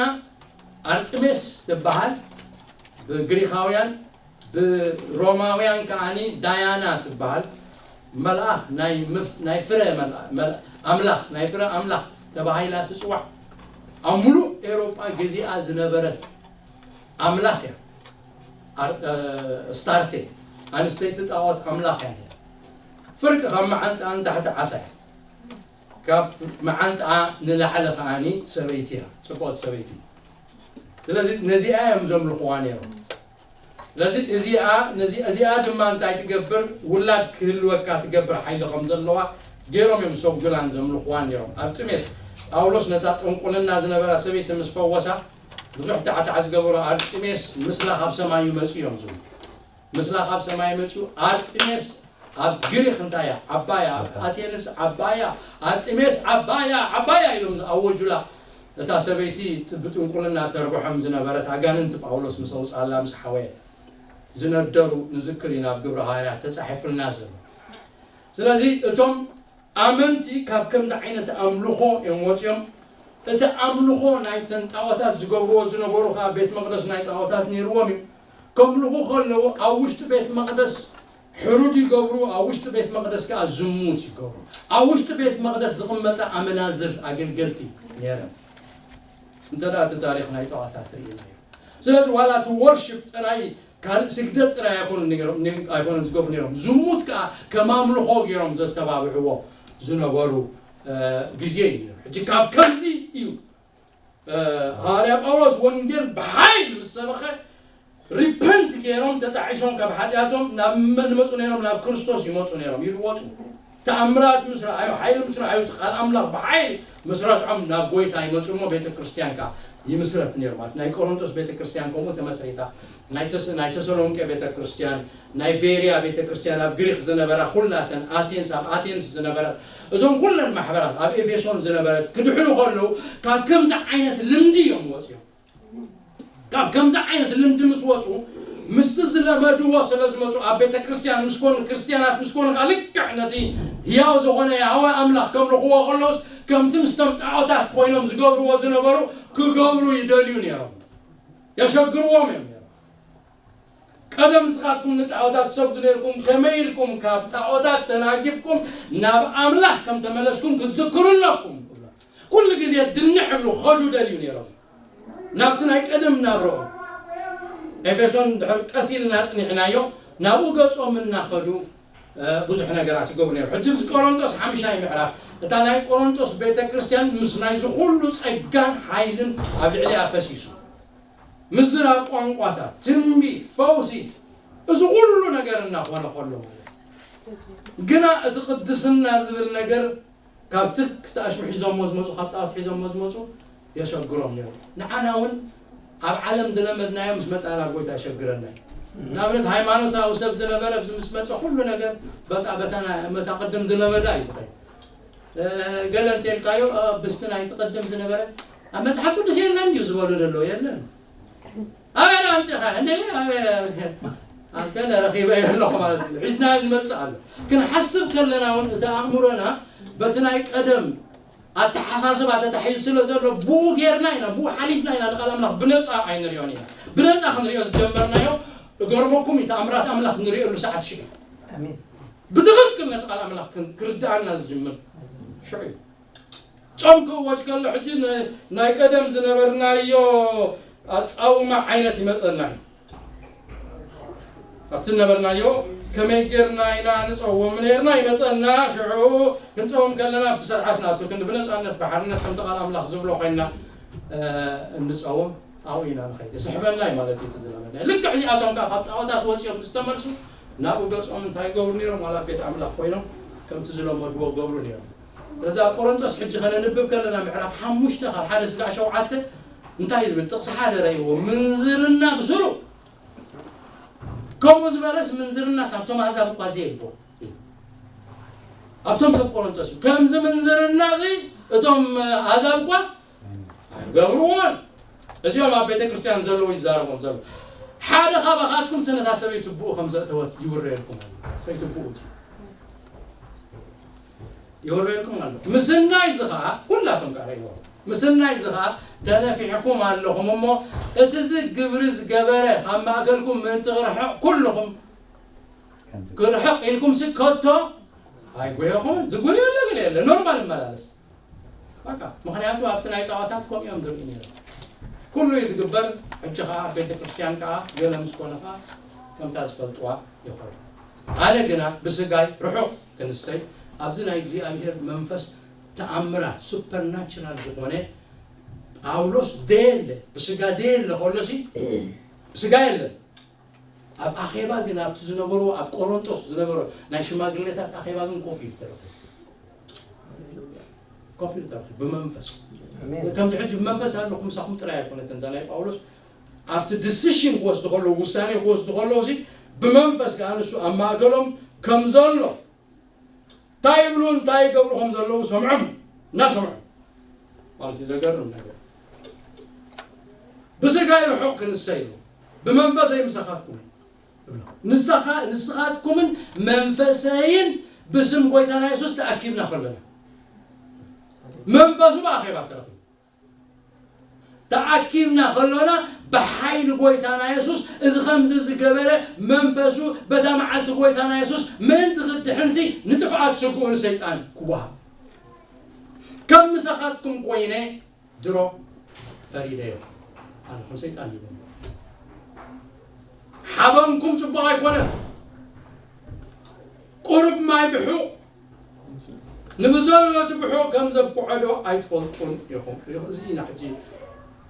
ኣርጥሜስ ትበሃል ብግሪኻውያን፣ ብሮማውያን ከዓኒ ዳያና ትበሃል። መልኣኽ ናይ ምፍ-፣ ናይ ፍረ መልኣ-፣ መልኣ-፣ ኣምላኽ፣ ናይ ፍረ ኣምላኽ ተባሂላ ትጽዋዕ። ኣብ ምሉእ ኤውሮጳ ገዚኣ ዝነበረት ኣምላኽ እያ። ኣር-፣ እ፣ ስታርቴ፣ ኣንስተይቲ ጣዖት ኣምላኽ እያ ነይራ። ፍርቂ ካብ መዓንጣኣ ንታሕቲ ዓሳ እያ። ካብ መዓንጣኣ ንላዕሊ ከዓኒ ሰበይቲ እያ፣ ጽብቕቲ ሰበይቲ። ስለዚ ነዚኣ እዮም ዘምልኽዋ ነይሮም። ስለዚ እዚኣ፣ ነዚ-፣ እዚኣ ድማ እንታይ ትገብር? ውላድ ክህልወካ ትገብር ሓይሊ ከም ዘለዋ ገይሮም እዮም ሰጉላን ዘምልኽዋን ነይሮም። ኣርጥሜስ፣ ጳውሎስ ነታ ጥንቁልና ዝነበራ ሰበይቲ ምስ ፈወሳ፣ ብዙሕ ታዕታዕ ዝገበሩ ኣርጥሜስ ምስላ ካብ ሰማይ እዩ መጺኡ እዮም ዝብሉ። ምስላ ካብ ሰማይ መጺኡ። ኣርጥሜስ ኣብ ግሪኽ እንታይ እያ? ዓባያ። ኣብ ኣቴንስ ዓባያ። ኣርጥሜስ ዓባያ፣ ዓባያ ኢሎም ዝኣወጁላ እታ ሰበይቲ ት-፣ ብጥንቁልና ተርብሖም ዝነበረት ኣጋንንቲ ጳውሎስ ምስ ኣውጽኣላ ምስ ሓወየ ዝነደሩ ንዝክር ኢና ኣብ ግብረ ሃዋርያት ተጻሒፉልና ዘሎ። ስለዚ እቶም ኣመንቲ ካብ ከምዚ ዓይነት ኣምልኾ እዮም ወጺኦም። እቲ ኣምልኾ ናይተን ጣዖታት ዝገብርዎ ዝነበሩ ከኣ ቤት መቕደስ ናይ ጣዖታት ነይርዎም እዩ። ከምልኹ ከለዉ ኣብ ውሽጢ ቤት መቕደስ ሕሩድ ይገብሩ፣ ኣብ ውሽጢ ቤት መቕደስ ከኣ ዝሙት ይገብሩ። ኣብ ውሽጢ ቤት መቕደስ ዝቕመጣ ኣመናዝር ኣገልገልቲ ነይረን። እንተ ደኣ እቲ ታሪኽ ናይ ጣዖታት ርኢናዮ። ስለዚ ዋላ እቲ ወርሺፕ ጥራይ ካልእ ስግደት ጥራይ ኣይኮኑን ነይሮም፣ ነ-፣ ኣይኮኑን ዝገብሩ ነይሮም። ዝሙት ከኣ ከም ኣምልኾ ገይሮም ዘተባብዕዎ ዝነበሩ፣ እ፣ ግዜ እዩ ነይሩ። ሕጂ ካብ ከምዚ እዩ፣ እ፣ ሃዋርያ ጳውሎስ ወንጌል ብሓይል ምስ ሰበኸ ሪፐንት ገይሮም ተጣዒሶም ካብ ሓጢኣቶም ናብ መን ይመጹ ነይሮም? ናብ ክርስቶስ ይመጹ ነይሮም፣ ይልወጡ። ተኣምራት ምስ ረኣዩ፣ ሓይሊ ምስ ረኣዩ፣ እቲ ቃል ኣምላኽ ብሓይሊ ምስ ረትዖም ናብ ጎይታ ይመጹ እሞ ቤተ ክርስቲያን ከኣ ይምስረት ነይሩ። ማለት ናይ ቆሮንቶስ ቤተ ክርስቲያን ከምኡ ተመስሪታ። ናይ ተስ ናይ ተሰሎንቄ ቤተ ክርስቲያን፣ ናይ ቤርያ ቤተ ክርስቲያን፣ ኣብ ግሪክ ዝነበራ ኩላተን፣ ኣቴንስ፣ ኣብ ኣቴንስ ዝነበረት፣ እዞም ኩለን ማሕበራት፣ ኣብ ኤፌሶን ዝነበረት ክድሕኑ ከለዉ ካብ ከምዚ ዓይነት ልምዲ እዮም ወፂኦም። ካብ ከምዚ ዓይነት ልምዲ ምስ ወፁ፣ ምስቲ ዝለመድዎ ስለ ዝመፁ፣ ኣብ ቤተ ክርስቲያን ምስ ኮኑ፣ ክርስቲያናት ምስ ኮኑ ከዓ ልክዕ ነቲ ህያው ዝኾነ ያህወ ኣምላኽ ከምልኽዎ ከለውስ፣ ከምቲ ምስቶም ጣዖታት ኮይኖም ዝገብርዎ ዝነበሩ ክገብሩ ይደልዩ ነይሮም። የሸግርዎም እዮም ነይሮም። ቀደም ንስኻትኩም ንጣዖታት ትሰግዱ ነይርኩም፣ ከመይ ኢልኩም ካብ ጣዖታት ተናጊፍኩም ናብ ኣምላኽ ከም ተመለስኩም ክትዝክሩ ኣለኩም። ኩሉ ግዜ ድንሕ እብሉ ኸዱ ደልዩ ነይሮም ናብቲ ናይ ቀደም ናብረኦም። ኤፌሶን ድሕር ቀስ ኢልና ኣጽኒዕናዮ፣ ናብኡ ገጾም እናኸዱ፣ እ፣ ብዙሕ ነገራት ይገብሩ ነይሮም። ሕጂ እዚ ቆሮንጦስ ሓምሻይ ምዕራፍ፣ እታ ናይ ቆሮንጦስ ቤተ ክርስቲያን ምስ ናይዚ ኩሉ ጸጋን ሓይልን ኣብ ልዕሊኣ ፈሲሱ፣ ምዝራብ ቋንቋታት፣ ትንቢት፣ ፈውሲ፣ እዚ ኩሉ ነገር እናኾነ ከሎ ማለት እዩ። ግና እቲ ቅድስና ዝብል ነገር ካብቲ ክስቲ ኣሽሙ ሒዞሞ ዝመፁ፣ ካብ ጣዖት ሒዞሞ ዝመፁ የሸግሮም ነይሩ። ንዓና እውን ኣብ ዓለም ዝለመድናዮ ምስ መፃና ኣብ ጎይታ የሸግረና እዩ። ንኣብነት ሃይማኖታዊ ሰብ ዝነበረ ኣብዚ ምስ መፀ ኩሉ ነገር በታ በታ ናይ መታ ቅድም ዝለመዳ እዩ ዝኸይድ። እ፣ ገለ እንተልካዮ፣ እ፣ ብስቲ ናይቲ ቅድም ዝነበረ ኣብ መጽሓፍ ቅዱስ የለን እዩ ዝበሉ ዘለዉ፣ የለን። ኣበይ ኣምጺኻ? እንደ ኣበይ፣ ኣበይ፣ ኣብ ገለ ረኺበ ኣለኹ ማለት እዩ። ሒዝና ዝመጽእ ኣሎ። ክንሓስብ ከለና እውን እቲ ኣእምሮና በቲ ናይ ቀደም ኣተሓሳስባ ተታሒዙ ስለ ዘሎ፣ ብኡ ጌርና ኢና፣ ብኡ ሓሊፍና ኢና ንቃል ኣምላኽ ብነጻ ኣይንሪኦን ኢና። ብነጻ ክንሪኦ ዝጀመርናዮ፣ እገርመኩም እዩ፣ ተኣምራት ኣምላኽ ንሪእሉ ሰዓት ሽዑ እዩ። ኣሜን። ብትኽክል ነቲ ቃል ኣምላኽ ክን-፣ ክርድኣና ዝጅምር ሽዑ እዩ። ጾም ክእወጅ ከሎ ሕጂ ን-፣ ናይ ቀደም ዝነበርናዮ ኣጻውማ ዓይነት ይመጸና እዩ። ኣብቲ ዝነበርናዮ ከመይ ጌርና ኢና ንጸውም ነይርና ይመጸና። ሽዑ ክንጸውም ከለና ኣብቲ ስርዓት ንኣቱ፣ ክንዲ ብነጻነት ብሓርነት ከምቲ ቃል ኣምላኽ ዝብሎ ኮይንና፣ እ፣ እንጸውም ኣብኡ ኢና ንኸይድ። ይስሕበና እዩ ማለት እዩ እቲ ዝነበርና። ልክዕ እዚኣቶም ከኣ ካብ ጣዖታት ወጺኦም ምስ ተመልሱ ናብኡ ገጾም እንታይ ይገብሩ ነይሮም? ዋላ ኣብ ቤት ኣምላኽ ኮይኖም ከምቲ ዝለመድዎ ገብሩ ነይሮም። ስለዚ ኣብ ቆሮንቶስ ሕጂ ከነንብብ ከለና ምዕራፍ ሓሙሽተ ካብ ሓደ ስጋዕ ሸውዓተ እንታይ ዝብል ጥቕሲ ሓደ ረእይዎ፣ ምንዝርና ብስሩ። ከምኡ ዝበለስ ምንዝርናስ ኣብቶም ኣህዛብ እኳ ዘየልቦ። ኣብቶም ሰብ ቆሮንቶስ እዩ። ከምዚ ምንዝርና እዚ እቶም ኣህዛብ እኳ ኣይገብርዎን። እዚኦም ኣብ ቤተ ክርስቲያን ዘለዉ ይዛረቦም ዘሎ። ሓደ ካባኻትኩም ስነታ ሰበይቱ ብኡ ከም ዘእተወት ይውረየልኩም ኣሎ። ሰበይቱ ብኡ እቲ ይወረየልኩም ኣሎ። ምስናይ እዚ ኸዓ፣ ኩላቶም ቃል ይወሩ። ምስናይ እዚ ኸዓ ተነፊሕኩም ኣለኹም እሞ፣ እቲ እዚ ግብሪ ዝገበረ ካብ ማእከልኩም ምእንቲ ክርሕቕ ኩልኹም ክርሕቕ ኢልኩም ሲ ከቶ ኣይጎየኹምን። ዝጎየ ኣሎ ገለ የለ፣ ኖርማል እመላለስ። በቃ፣ ምኽንያቱ ኣብቲ ናይ ጣዖታት ከምኡ እዮም ዝርእዩ ነይሮም። ኩሉ እዩ ዝግበር። ሕጂ ኸዓ ኣብ ቤተ ክርስቲያን ከኣ ገለ ምስ ኮነ ኸዓ ከምታ ዝፈልጥዋ ይኾኑ። ኣነ ግና ብስጋይ ርሑቕ ክንሰይ፣ ኣብዚ ናይ እግዚኣብሔር መንፈስ ተኣምራት ሱፐርናቹራል ዝኾነ ጳውሎስ ደየለ፣ ብስጋ ደየለ ከሎሲ፣ ብስጋ የለን። ኣብ ኣኼባ ግን ኣብቲ ዝነበሩ፣ ኣብ ቆሮንቶስ ዝነበሩ ናይ ሽማግሌታት ኣኼባ ግን ኮፍ ኢሉ ተረኺቡ። ኮፍ ኢሉ ተረኺቡ ብመንፈስ። ኣሜን። ከምዚ ሕጂ ብመንፈስ ኣለኹ ምሳኹም ጥራይ ኣይኮነትን እዛ ናይ ጳውሎስ። ኣብቲ ዲሲሽን ክወስዱ ከለዉ፣ ውሳኔ ክወስዱ ከለዉ ሲ ብመንፈስ ከኣ ንሱ ኣብ ማእከሎም ከም ዘሎ፣ እንታይ ይብሉ እንታይ ይገብሩ ከም ዘለዉ ሰምዖም፣ እናሰምዖም ማለት እዩ። ዘገርም ነገር። ብስጋይ ርሑቕ ክንሰ ኢሉ፣ ብመንፈሰይ ምሳኻትኩም እብሎ። ንስኻ-፣ ንስኻትኩምን መንፈሰይን ብስም ጎይታና የሱስ ተኣኪብና ከለና። መንፈሱ ብኣኼባ ተረኺቡ። ተኣኪብና ከሎና ብሓይሊ ጎይታና የሱስ እዚ ከምዚ ዝገበረ መንፈሱ በታ መዓልቲ ጎይታና የሱስ ምእንቲ ክድሕንሲ ንጥፍኣት ስግኡ ንሰይጣን ክወሃብ። ከም ምሳኻትኩም ኮይነ ድሮ ፈሪደዮ ኣለኹ ንሰይጣን ይብሎ። ሓበንኩም ጽቡቕ ኣይኮነን። ቁሩብ ማይ ብሑቕ ንብዘሎ እቲ ብሑቕ ከም ዘብክዖ ዶ ኣይትፈልጡን ኢኹም? እዚ ኢና ሕጂ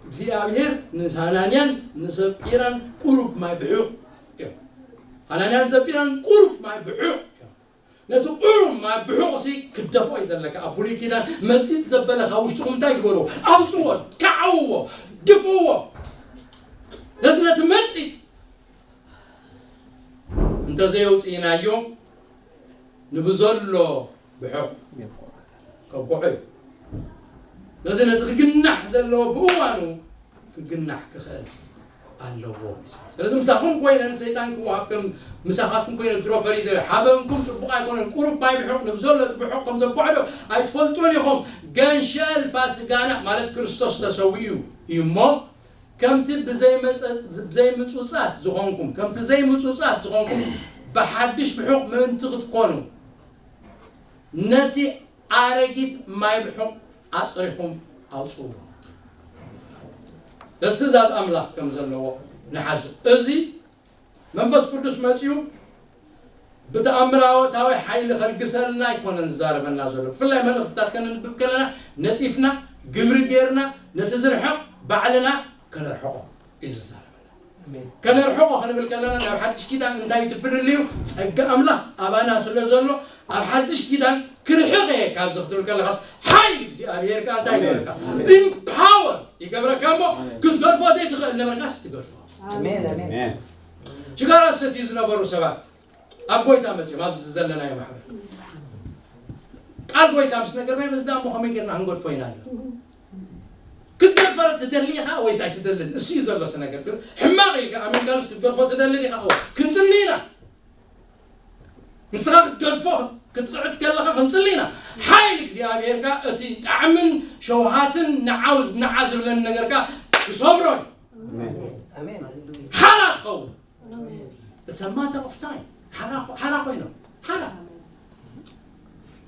እግዚኣብሔር ንሃናንያን ንሰጲራን ቁሩብ ማይ ብሑቕ እዮም። ሃናንያን ሰጲራን ቁሩብ ማይ ብሑቕ እዮም። ነቲ ቁሩብ ማይ ብሑቕ ሲ ክደፍኦ እዩ ዘለካ። ኣብ ብሉይ ኪዳን መጺጽ ዘበለ ካብ ውሽጥኹም እንታይ ግበሩ? ኣውጽዎ፣ ከዓውዎ። ግፍዎ። ነዚ ነቲ መጺጽ እንተዘየውፅእናዮ ንብዘሎ ብሕቕ ከብቅዖ እዩ። ነዚ ነቲ ክግናሕ ዘለዎ ብእዋኑ ክግናሕ ክኽእል ኣለዎ። ስለዚ ምሳኹም ኮይነ ንሰይጣን ክወሃብ ከም ምሳኻትኩም ኮይነ ድሮ ፈሪደ ሓበንኩም ጽቡቕ ኣይኮነን። ቁሩብ ማይ ብሕቕ ንብዘሎ እቲ ብሕቕ ከም ዘብቅዖ ዶ ኣይትፈልጡን ኢኹም? ገንሸል ፋስጋና ማለት ክርስቶስ ተሰዊኡ እዩ እሞ ከምቲ ብዘይመጸ- ብዘይምጹጻት ዝኾንኩም ከምቲ ዘይምጹጻት ዝኾንኩም ብሓድሽ ብሕቕ ምእንቲ ክትኮኑ ነቲ ኣረጊት ማይ ብሕቕ ኣጽሪኹም ኣውጽእዎ። ነቲ ትእዛዝ ኣምላኽ ከም ዘለዎ ንሓዝ። እዚ መንፈስ ቅዱስ መጺኡ ብተኣምራታዊ ሓይሊ ከልግሰልና ኣይኮነን ዝዛረበና ዘሎ። ብፍላይ መልእኽትታት ከነንብብ ከለና ነጢፍና ግብሪ ጌርና ነቲ ዝርሕቕ ባዕልና ከነርሕቖ እዩ ዝዛረበና። ከነርሕቖ ክንብል ከለና ናብ ሓድሽ ኪዳን እንታይ ትፍልልዩ? ጸጋ ኣምላኽ ኣባና ስለ ዘሎ ኣብ ሓድሽ ኪዳን ክርሕቕ እየ ካብዚ ክትብል ከለኻስ ሓይሊ እግዚኣብሔር ከኣ እንታይ ይገብረካ? ኢምፓወር ይገብረካ እሞ ክትገድፎ ዘይትኽእል ነበርካስ ትገድፎ። ኣሜን ኣሜን። ሽጋራ ዝሰትዩ ዝነበሩ ሰባት ኣብ ጎይታ መፅዮም ኣብዚ ዘለናዮ ማሕበር ቃል ጎይታ ምስ ነገርና በዚ ዳ እሞ ከመይ ጌርና ክንገድፎ ኢና ኢሎም። ክትገድፈ ትደሊ ኢኻ ወይስ ኣይትደልን? እሱ እዩ ዘሎ እቲ ነገር። ሕማቕ ኢልካ ኣሜን ጋሉስ ክትገድፎ ትደሊ ኢኻ? እወ። ክንጽሊ ኢና። ንስኻ ክትገድፎ ክትጽዕት ከለኻ ክንጽሊ ኢና። ሓይሊ እግዚኣብሔር ከኣ እቲ ጣዕምን ሸውሃትን ንዓው ንዓ ዝብለኒ ነገር ከኣ ክሰብሮ እዩ። ኣሜን። ሓራ ትኸውን። It's a matter of time. ሓራ ሓራ ኮይኖም ሓራ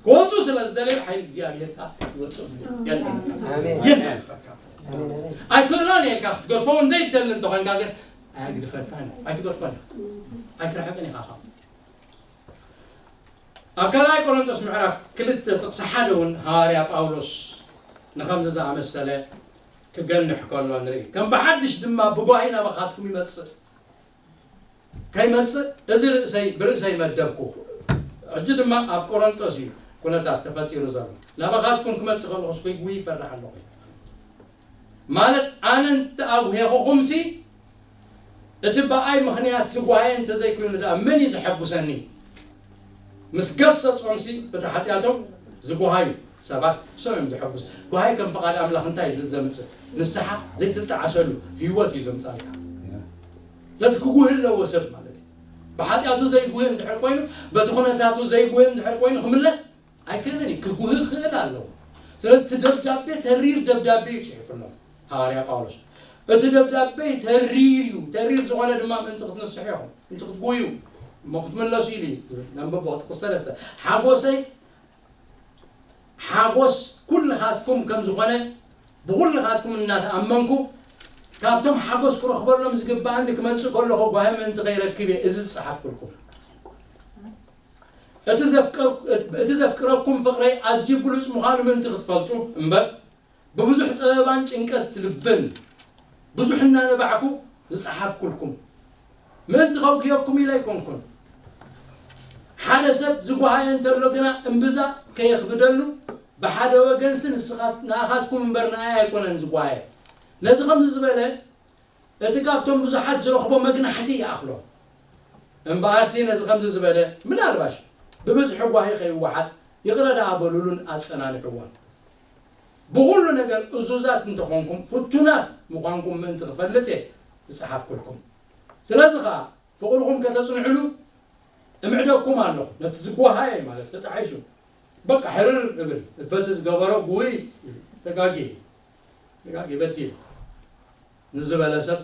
ክወፁ ስለ ዝደለዩ ሓይሊ እግዚኣብሔር ከኣ ይወፅእ። የለን ኣሜን። የለን ክፈካ ኣሜን ኣሜን። ኣይክእሎን እየ ኢልካ ክትገድፎ እውን ዘይትደሊ እንተኾንካ ግን ኣየግድፈካን እዩ። ኣይትገድፎን ኢኻ። ኣይትርሕቅን ኢኻ ካብ ኣብ ካልኣይ ቆሮንቶስ ምዕራፍ ክልተ ጥቕሲ ሓደ እውን ሃዋርያ ጳውሎስ ንኸምዚ ዝኣመሰለ ክገንሕ ከሎ ንርኢ። ከም ብሓድሽ ድማ ብጓሂ ናባኻትኩም ይመጽእ ከይመጽእ እዚ ርእሰይ ብርእሰይ መደብኩ። ሕጂ ድማ ኣብ ቆሮንቶስ እዩ ኩነታት ተፈጢሩ ዘሎ። ናባኻትኩም ክመጽእ ከለኹስ ክጉይ ይፈርሕ ኣለኹ። ማለት ኣነ እንተኣጉሄኹኹምሲ እቲ ብኣይ ምኽንያት ዝጓሃየ እንተዘይኮይኑ ደኣ መን እዩ ዘሐጉሰኒ? ምስ ገሰጾምሲ በቲ ሓጢኣቶም ዝጓሃዩ ሰባት እሶም እዮም ዘሐጉስ። ጓሃይ ከም ፍቓድ ኣምላኽ እንታይ እዩ ዘምጽእ? ንስሓ ዘይትጠዓሰሉ ህይወት እዩ ዘምጻልካ። ስለዚ ክጉህ ኣለዎ ሰብ ማለት እዩ። ብሓጢኣቱ ዘይጉህ እንድሕር ኮይኑ በቲ ኩነታቱ ዘይጉህ እንድሕር ኮይኑ ክምለስ ኣይክእልን እዩ። ክጉህ ክእል ኣለዎ። ስለዚ እቲ ደብዳቤ ተሪር ደብዳቤ እዩ ጽሒፉሎም ሃዋርያ ጳውሎስ። እቲ ደብዳቤ ተሪር እዩ። ተሪር ዝኾነ ድማ ምእንቲ ክትንስሑ ኢኹም ምእንቲ ክትጉዩ እሞ ክትምለሱ ኢሉ እዩ። ነንብቦ ጥቕስ ሰለስተ ሓጎሰይ ሓጎስ ኩልኻትኩም ከም ዝኾነ ብኹልኻትኩም እናተኣመንኩ ካብቶም ሓጎስ ክረኽበሎም ዝግባኣኒ ክመጽእ ከለኹ ጓሂ ምእንቲ ከይረክብ እየ እዚ ዝጸሓፍኩልኩም። እቲ ዘፍቀር- እቲ ዘፍቅረኩም ፍቕረይ ኣዝዩ ብሉጽ ምዃኑ ምእንቲ ክትፈልጡ እምበር ብብዙሕ ጸበባን ጭንቀት ልብን ብዙሕ እናነባዕኩ ዝጸሓፍኩልኩም ምእንቲ ከጉህየኩም ኢለ ኣይኮንኩን። ሓደ ሰብ ዝጓሃየ እንተሎ ግና እምብዛ ከየኽብደሉ ብሓደ ወገንሲ ንስኻት ንኣኻትኩም እምበር ንኣይ ኣይኮነን ዝጓሃየ። ነዚ ከምዚ ዝበለ እቲ ካብቶም ብዙሓት ዝረኽቦ መግናሕቲ ይኣኽሎ። እምበኣርሲ ነዚ ከምዚ ዝበለ ምናልባሽ ብብዝሒ ጓሂ ከይወሓጥ ይቕረ ደኣ በሉሉን ኣጸናንዕዎን። ብኹሉ ነገር እዙዛት እንተኾንኩም ፍቱናት ምዃንኩም ምእንቲ ክፈልጥ እየ ዝጸሓፍኩልኩም። ስለዚ ኸኣ ፍቕርኹም ከተጽንዕሉ እምዕደኩም ኣለኹ። ነቲ ዝጓሃየ ማለት ተጣሒሱ በቃ ሕርር እብል በቲ ዝገበሮ ጉይ ተጋጊ ተጋጊ በዲል ንዝበለ ሰብ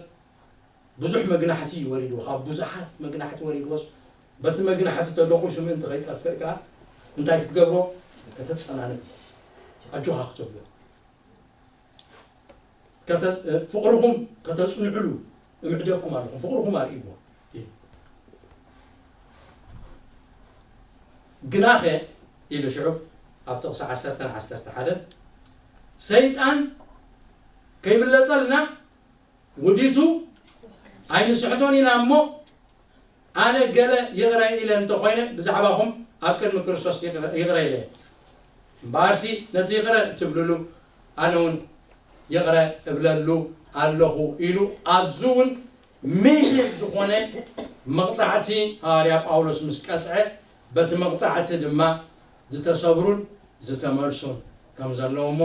ብዙሕ መግናሕቲ ወሪድዎ ካብ ብዙሓት መግናሕቲ ወሪድዎስ በቲ መግናሕቲ ተደቑሱ ምእንቲ ከይጠፍእ ከኣ እንታይ ክትገብሮ ከተጸናንዕ ኣጆኻ ክትብሎ ፍቕርኹም ከተጽንዕሉ እምዕደኩም ኣለኹም ፍቕርኹም ኣርእይዎ ግናኸ ኢሉ ሽዑ ኣብ ጥቕሲ ዓሰርተ ዓሰርተ ሓደ ሰይጣን ከይብለጸልና ውዲቱ ኣይንስሕቶን ኢና እሞ ኣነ ገለ ይቕረ ኢለ እንተኾይነ ብዛዕባኹም ኣብ ቅድሚ ክርስቶስ ይቕረ ኢለ እምበኣርሲ ነቲ ይቕረ እትብልሉ ኣነ እውን ይቕረ እብለሉ ኣለኹ ኢሉ ኣብዚ እውን ሜጀር ዝኾነ መቕጻዕቲ ሃዋርያ ጳውሎስ ምስ ቀጽዐ፣ በቲ መቕጻዕቲ ድማ ዝተሰብሩን ዝተመልሱን ከም ዘለዉ እሞ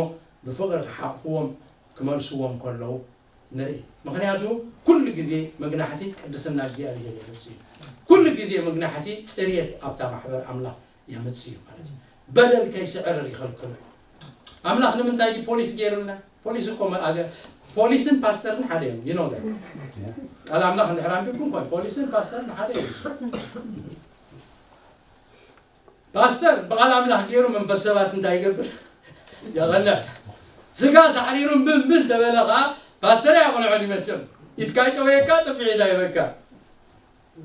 ብፍቕሪ ክሓቕፍዎም ክመልስዎም ከለዉ ንርኢ። ምኽንያቱ ኩሉ ግዜ መግናሕቲ ቅድስና እግዚኣብሔር የምጽእ እዩ። ኩሉ ግዜ መግናሕቲ ጽርየት ኣብታ ማሕበር ኣምላኽ የምጽእ እዩ ማለት እዩ። በደል ከይስዕርር ይኸልክሎ እዩ። ኣምላኽ ንምንታይ ድዩ ፖሊስ ገይሩልና? ፖሊስ እኮ መ-፣ ኣገ-፣ ፖሊስን ፓስተርን ሓደ እዮም። You know that. ቃል ኣምላኽ እንድሕር ኣንቢብኩም ኮን ፖሊስን ፓስተርን ሓደ እዮም። ፓስተር ብቓል ኣምላኽ ገይሩ መንፈስ ሰባት እንታይ ይገብር? የቐንዕ። ስጋ ሳዕሪሩን ብን ብን ተበለ ኸዓ ፓስተር ኣየቕንዖን እዩ መቸም። ኢድካ ይጠወየካ፣ ጽፍዒት ኣይበካ።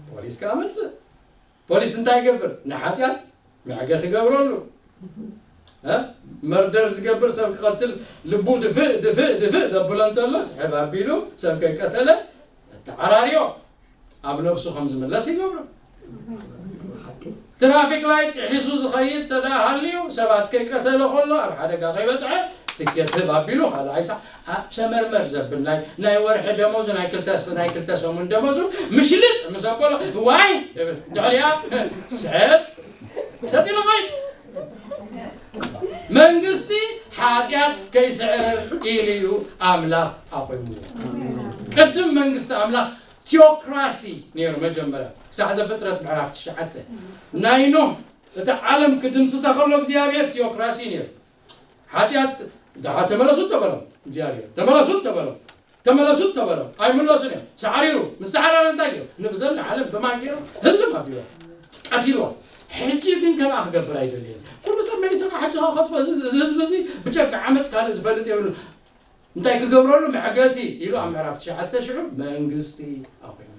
ፖሊስ ከዓ መልጽእ። ፖሊስ እንታይ ይገብር? ንሓጢኣት መዕገቲ ይገብረሉ። እ? መርደር ዝገብር ሰብ ክቐትል ልቡ ድፍእ፣ ድፍእ፣ ድፍእ ዘብሎ እንተሎስ፣ ሕብ ኣቢሉ ሰብ ከይቀተለ ተዓራርዮ ኣብ ነፍሱ ከም ዝምለስ ይገብሮ። ትራፊክ ላይት ጥሒሱ ዝኸይድ ተደኣ ሃልዩ ሰባት ከይቀተለ ከሎ ኣብ ሓደጋ ከይበጽሐ ትኬት ህብ ኣቢሉ ካልኣይ ሰ-፣ ኣ-፣ ሸመርመር ዘብል ናይ፣ ናይ ወርሒ ደሞዙ ናይ ክልተ ስ-፣ ናይ ክልተ ሰሙን ደሞዙ ምሽልጥ ምስ ኣበሎ ዋይ ይብል። ድሕሪኣ ሰጥ ሰጥ ኢሉ ኸይድ። መንግስቲ ሓጢኣት ከይስዕር ኢሉ እዩ ኣምላኽ ኣቑምዎ። ቅድም መንግስቲ ኣምላኽ ቲዮክራሲ ነይሩ መጀመርያ ክሳዕ ዘፍጥረት ምዕራፍ ትሽዓተ ናይ ኖህ እቲ ዓለም ክድምስሳ ከሎ እግዚኣብሔር ቲዮክራሲ ነይሩ። ሓጢኣት ደሓ ተመለሱ ተበሎም እግዚኣብሔር ተመለሱ ተበሎም ተመለሱ ተበሎም ኣይምለሱን እዮም። ሳዕሪሩ ምስ ተዓረረ እንታይ ገይሩ ንብዘላ ዓለም ብማይ ገይሩ ህልም ኣቢሎ ቀቲልዎ። ሕጂ ግን ከምኣ ክገብር ኣይደልየን። ኩሉ ሰብ መሊሰካ ሕጂ ከኸጥፎ እዚ ህዝቢ እዚ ብጨካ ዓመፅ ካልእ ዝፈልጥ የብሉ። እንታይ ክገብረሉ መዕገቲ ኢሉ ኣብ ምዕራፍ ትሽዓተ ሽዑ መንግስቲ ኣቑሙ።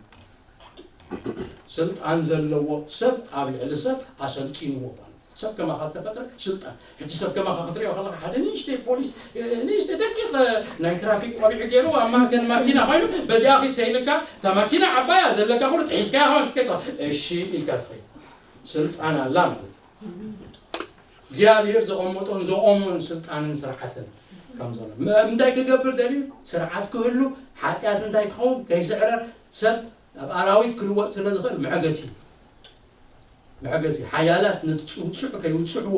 ስልጣን ዘለዎ ሰብ ኣብ ልዕሊ ሰብ ኣሰልጢንዎ ማለት እዩ። ሰብ ከማኻ ተፈጥረ ስልጣን ሕጂ ሰብ ከማኻ ክትሪኦ ከለካ ሓደ ንእሽተይ ፖሊስ ንእሽተይ ደቂቕ ናይ ትራፊክ ቆቢዕ ገይሩ ኣብ ማእከል ማኪና ኮይኑ በዚኣ ኺድ ተይልካ እታ ማኪና ዓባያ ዘለካ ኩሉ ጥሒስካያ ኸ ክትከይድ እሺ ኢልካ ትኸይድ። ስልጣን ኣላ ማለት እዩ። እግዚኣብሔር ዘቐመጦን ዘቖሞን ስልጣንን ስርዓትን ከም ዘሎ ም-፣ እንታይ ክገብር ደልዩ ስርዓት ክህሉ ሓጢኣት እንታይ ክኸውን ከይስዕረር ሰብ ኣብ ኣራዊት ክልወጥ ስለ ዝኽእል መዕገቲ እዩ። መዕገቲ ሓያላት ነቲ ጽውጽዕ ከይውጽዕዎ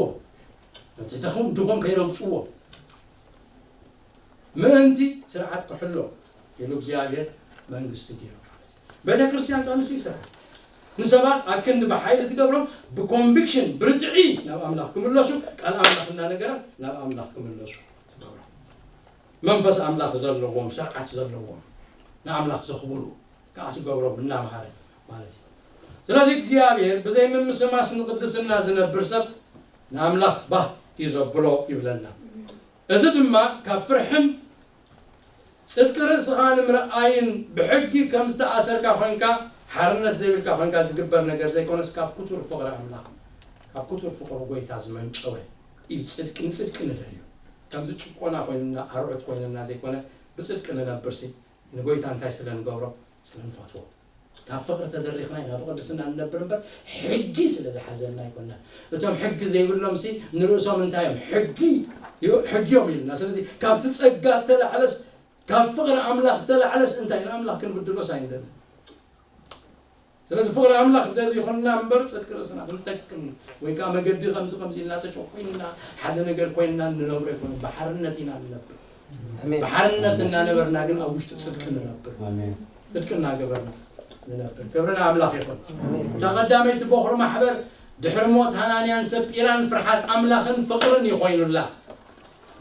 ነቲ ድኹም ድኹም ከይረግጽዎ ምእንቲ ስርዓት ክሕሎ ኢሉ እግዚኣብሔር መንግስቲ ገይሩ ማለት እዩ። ቤተ ክርስቲያን ቀንሱ ይስራሕ ንሰባት ኣክንዲ ብሓይሊ ትገብሮም ብኮንቪክሽን ብርትዒ ናብ ኣምላኽ ክምለሱ ቃል ኣምላኽ እናነገራ ናብ ኣምላኽ ክምለሱ ትገብሮም። መንፈስ ኣምላኽ ዘለዎም ስርዓት ዘለዎም ንኣምላኽ ዘኽብሩ ከዓ ትገብሮም እናምሃረ ማለት እዩ። ስለዚ እግዚኣብሔር ብዘይ ምምስማስ ንቅድስና ዝነብር ሰብ ንኣምላኽ ባህ እዩ ዘብሎ ይብለና። እዚ ድማ ካብ ፍርሕን ጽድቂ ርእስኻ ንምርኣይን ብሕጊ ከም ዝተኣሰርካ ኮይንካ ሓርነት ዘይብልካ ኮይንካ ዝግበር ነገር ዘይኮነስ ካብ ክቱር ፍቕሪ ኣምላኽ ካብ ክቱር ፍቕሪ ጎይታ ዝመንጨወ እዩ። ጽድቂ ንጽድቂ ንደልዩ ከምዚ ጭቆና ኮይንና ኣርዑት ኮይንና ዘይኮነ ብጽድቂ ንነብርሲ ንጎይታ እንታይ ስለ ንገብሮ ስለ ንፈትዎ ካብ ፍቕሪ ተደሪኽና ኢና ብቕድስና ንነብር እምበር ሕጊ ስለ ዝሓዘና ኣይኮንና። እቶም ሕጊ ዘይብሎምሲ ንርእሶም እንታይ እዮም ሕጊ ሕጊ እዮም ኢልና። ስለዚ ካብቲ ጸጋ እተላዕለስ ካብ ፍቕሪ ኣምላኽ እተላዕለስ እንታይ ንኣምላኽ ክንብድሎስ ኣይንደልን። ስለዚ ፍቕሪ ኣምላኽ ደል ይኾንና እምበር ጽድቂ ርእስና ክንጠቅም ወይ ከዓ መገዲ ከምዚ ከምዚ ኢልና ተጨኩንና ሓደ ነገር ኮይንና ንነብሮ ይኮኑ ብሓርነት ኢና ንነብር። ብሓርነት እናነበርና ግን ኣብ ውሽጢ ጽድቂ ንነብር። ጽድቂ እናገበርና ንነብር። ክብሪ ንኣምላኽ ይኹን። እታ ቀዳመይቲ ቦኽሪ ማሕበር ድሕሪ ሞት ሃናንያን ሰጲራን ፍርሓት ኣምላኽን ፍቕርን ይኾይኑላ።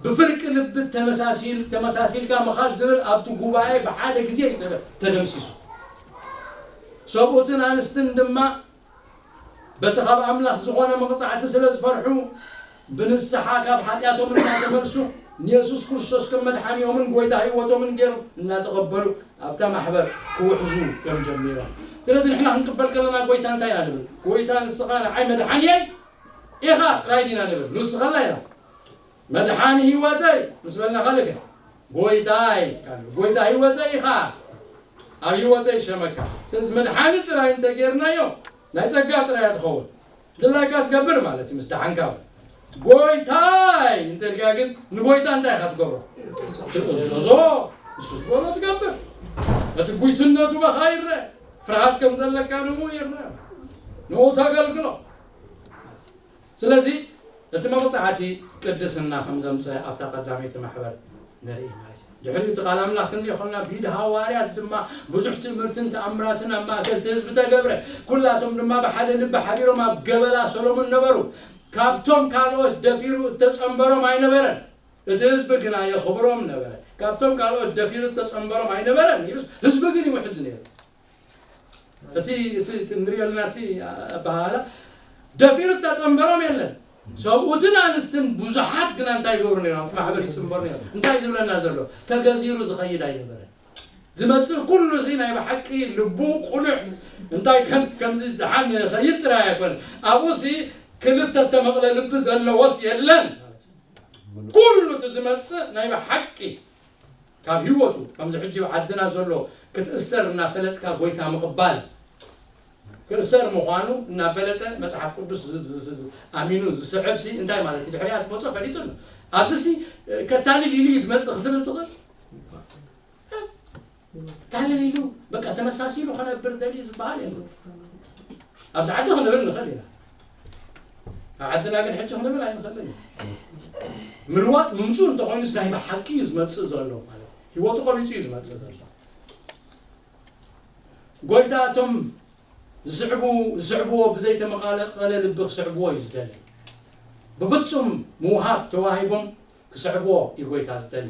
ብፍርቂ ልቢ ተመሳሲል-፣ ተመሳሲልካ ምኻድ ዝብል ኣብቲ ጉባኤ ብሓደ ግዜ እዩ ተደ-፣ ተደምሲሱ። ሰብኡትን ኣንስትን ድማ በቲ ካብ ኣምላኽ ዝኾነ መቕጻዕቲ ስለ ዝፈርሑ ብንስሓ ካብ ሓጢኣቶም እናተመልሱ ንየሱስ ክርስቶስ ከም መድሓኒኦምን ጎይታ ህይወቶምን ገይሮም እናተቐበሉ ኣብታ ማሕበር ክውሕዙ እዮም ጀሚሮም። ስለዚ ንሕና ክንቅበል ከለና ጎይታ እንታይ ኢና ንብል? ጎይታ ንስኻ ንዓይ መድሓኒየይ ኢኻ ጥራይ ዲና ንብል? ንውስኸላ ኢና። መድሓኒ ህይወተይ ምስ በልና ካልእ ከ ጎይታይ ካልእ ጎይታ ህይወተይ ኢኻ ኣብ ህይወተይ ሸመካ። ስለዚ መድሓኒ ጥራይ እንተጌርናዮ ናይ ጸጋ ጥራይ እያ ትኸውን። ድላይካ ትገብር ማለት እዩ ምስ ደሓንካ። ጎይታይ እንተልካ ግን ንጎይታ እንታይ ኢኻ ትገብሮ? ትእዘዞ። ንሱ ዝበሎ ትገብር። እቲ ጉይትነቱ በኻ ይረአ። ፍርሃት ከም ዘለካ ንኡ ይረአ። ንኡ ተገልግሎ። ስለዚ እቲ መቕጻዕቲ ቅድስና ከም ዘምጸ ኣብታ ቀዳመይቲ ማሕበር ንርኢ ማለት እዩ። ድሕሪኡ እቲ ቃል ኣምላኽ ክንሪኦ ከለና ብኢድ ሃዋርያት ድማ ብዙሕ ትምህርትን ተኣምራትን ኣብ ማእከል እቲ ህዝቢ ተገብረ። ኩላቶም ድማ ብሓደ ልቢ ሓቢሮም ኣብ ገበላ ሰሎሙን ነበሩ። ካብቶም ካልኦት ደፊሩ እተጸንበሮም ኣይነበረን። እቲ ህዝቢ ግና የኽብሮም ነበረ። ካብቶም ካልኦት ደፊሩ እተጸንበሮም ኣይነበረን ኢሉስ ህዝቢ ግን ይውሕዝ ነይሩ። እቲ እቲ እቲ እንሪኦ ዘለና እቲ ኣበሃህላ ደፊሩ እተጸንበሮም የለን። ሰብኡትን ኣንስትን ብዙሓት ግና እንታይ ይገብሩ ነይሮም? ኣብቲ ማሕበር ይጽንበሩ ነይሮም። እንታይ ዝብለና ዘሎ? ተገዚሩ ዝኸይድ ኣይነበረን። ዝመጽእ ኩሉ እዚ ናይ ብሓቂ ልቡ ቁኑዕ እንታይ ከም ከምዚ ዝደሓን ይኸይድ ጥራይ ኣይኮነን። ኣብኡ ሲ ክልተ ተመቕለ ልቢ ዘለዎስ የለን ማለት እዩ። ኩሉ እቲ ዝመጽእ ናይ ብሓቂ ካብ ህይወቱ ከምዚ ሕጂ ዓድና ዘሎ ክትእሰር እናፈለጥካ ጎይታ ምቕባል ክእሰር ምዃኑ እናፈለጠ መጽሓፍ ቅዱስ ዝ- ዝ- ዝ- ኣሚኑ ዝስዕብ ሲ እንታይ ማለት እዩ? ድሕሪኣ ትመጾ ፈሊጡ ኣሎ። ኣብዚ ሲ ከታልል ኢሉ እዩ ዝመጽእ ክትብል ትኽእል? ታልል ኢሉ በቃ ተመሳሲሉ ከነብር ደልዩ ዝበሃል የለን። ኣብዚ ዓዲ ክንብል ንኽእል ኢና። ኣብ ዓድና ግን ሕጂ ክንብል ኣይንኽእልን ኢና። ምልዋጥ ምምፁ እንተኾይኑስ ናይ ብሓቂ እዩ ዝመፅእ ዘሎ ማለት እዩ። ህይወቱ ቆሪፁ እዩ ዝመፅእ ዘሎ። ጎይታ እቶም ዝስዕቡ ዝስዕብዎ ብዘይተመቓለቐለ ልቢ ክስዕብዎ እዩ ዝደሊ። ብፍፁም ምውሃብ ተዋሂቦም ክስዕብዎ እዩ ጎይታ ዝደሊ።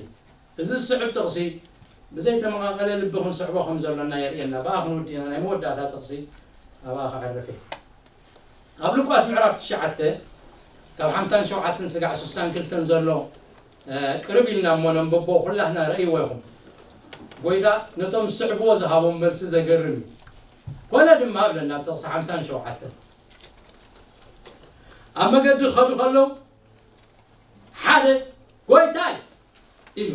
እዚ ዝስዕብ ጥቕሲ ብዘይተመቓቐለ ልቢ ክንስዕቦ ከም ዘሎና የርእየና። ብኣ ክንውድእና ናይ መወዳእታ ጥቕሲ ኣብኣ ከዕርፍ እየ። ኣብ ሉቃስ ምዕራፍ ትሽዓተ ካብ ሓምሳን ሸውዓተን ስጋዕ ስሳን ክልተን ዘሎ ቅርብ ኢልና እሞ ነንብቦ ኩላህና ረእይዎ ይኹም። ጎይታ ነቶም ዝስዕብዎ ዝሃቦም መልሲ ዘገርም እዩ። ኮነ ድማ ብለና ኣብ ጥቕሲ ሓምሳን ሸውዓተን ኣብ መገዲ ክኸዱ ከለዉ ሓደ ጎይታይ ኢሉ